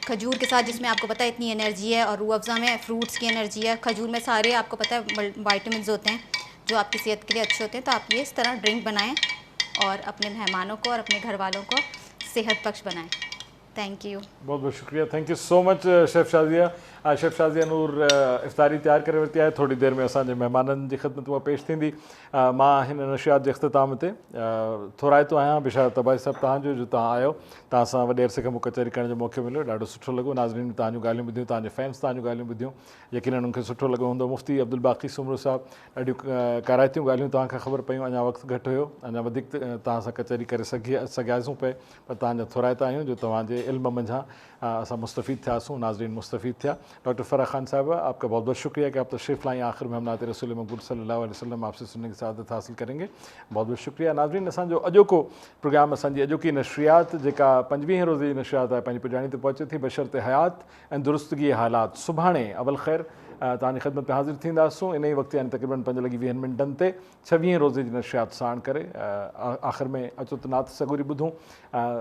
खजूर के साथ, जिसमें आपको पता है इतनी एनर्जी है, और रूह अफ़ज़ा में फ्रूट्स की एनर्जी है, खजूर में सारे आपको पता है विटामिन्स होते हैं जो आपकी सेहत के लिए अच्छे होते हैं। तो आप ये इस तरह ड्रिंक बनाएं और अपने मेहमानों को और अपने घर वालों को सेहत बख्श बनाएं। Thank you. बहुत बहुत शुक्रिया। Thank you so much chef Shazia. Chef Shazia Noor इफ़्तारी तैयार करे वरिती आहे। थोरी देरि में असांजे महिमाननि जी ख़िदमत मां पेश थींदी। मां हिन नशियात जे इख़्तिताम ते थोराइतो आहियां बिशारत अब्बासी साहिबु तव्हांजो जो तव्हां आयो, तव्हां सां वॾे अरसे खां मूंखे कचहरी करण जो मौक़ो मिलियो, ॾाढो सुठो लॻो। नाज़रीन तव्हांजूं ॻाल्हियूं ॿुधियूं, तव्हांजे फैंस तव्हांजूं ॻाल्हियूं ॿुधियूं, यकीनन उनखे सुठो लॻो हूंदो। मुफ़्ती अब्दुल बाक़ी सुमरो साहिबु, ॾाढियूं काराइतियूं ॻाल्हियूं तव्हां खां ख़बर पयूं। अञा वक़्तु घटि हुयो, अञा वधीक तव्हां सां कचहरी करे सघियासीं पए, पर तव्हांजा थोराइता आहियूं जो तव्हांजे इल्म मंझां असां मुस्तफ़ीद थियासीं, नाज़रीन मुस्तफ़ीद थिया। डॉक्टर फ़राह ख़ान साहब, आपका बहुत बहुत शुक्रिया कि आप तशरीफ़ लाई। आख़िर में हम नात रसूल मकबूल सल्लल्लाहु अलैहि वसल्लम आपसे सुनने की सआदत हासिल करेंगे। बहुत बहुत शुक्रिया। नाज़रीन, असांजो अॼोको प्रोग्राम, असांजी अॼोकी नशरियात जेका 25 रोज़े जी नशरियात आहे, पंहिंजी पुॼाणी ते पहुचे थी। बशर्ते हयात ऐं दुरुस्तगी हालात। सुभाणे अवल ख़ैर तव्हांजी ख़िदमत में हाज़िर थींदासूं। इन ई वक़्तु यानी तक़रीबन 5:20 ते 26 रोज़े जी नशरियात साण करे आख़िर में अचो त नात सगोरी ॿुधूं।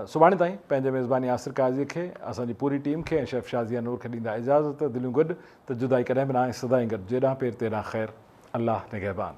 सुभाणे ताईं पंहिंजे मेज़बानी आसिर काज़ी खे, असांजी पूरी टीम खे ऐं शेफ़ शाज़िया नूर खे ॾींदा इजाज़त। दिलियूं गॾु त जुदाई कॾहिं बि न आहे, सदाईं गॾु। जेॾां पेर तेॾां ख़ैर। अल्लाह निगहबान।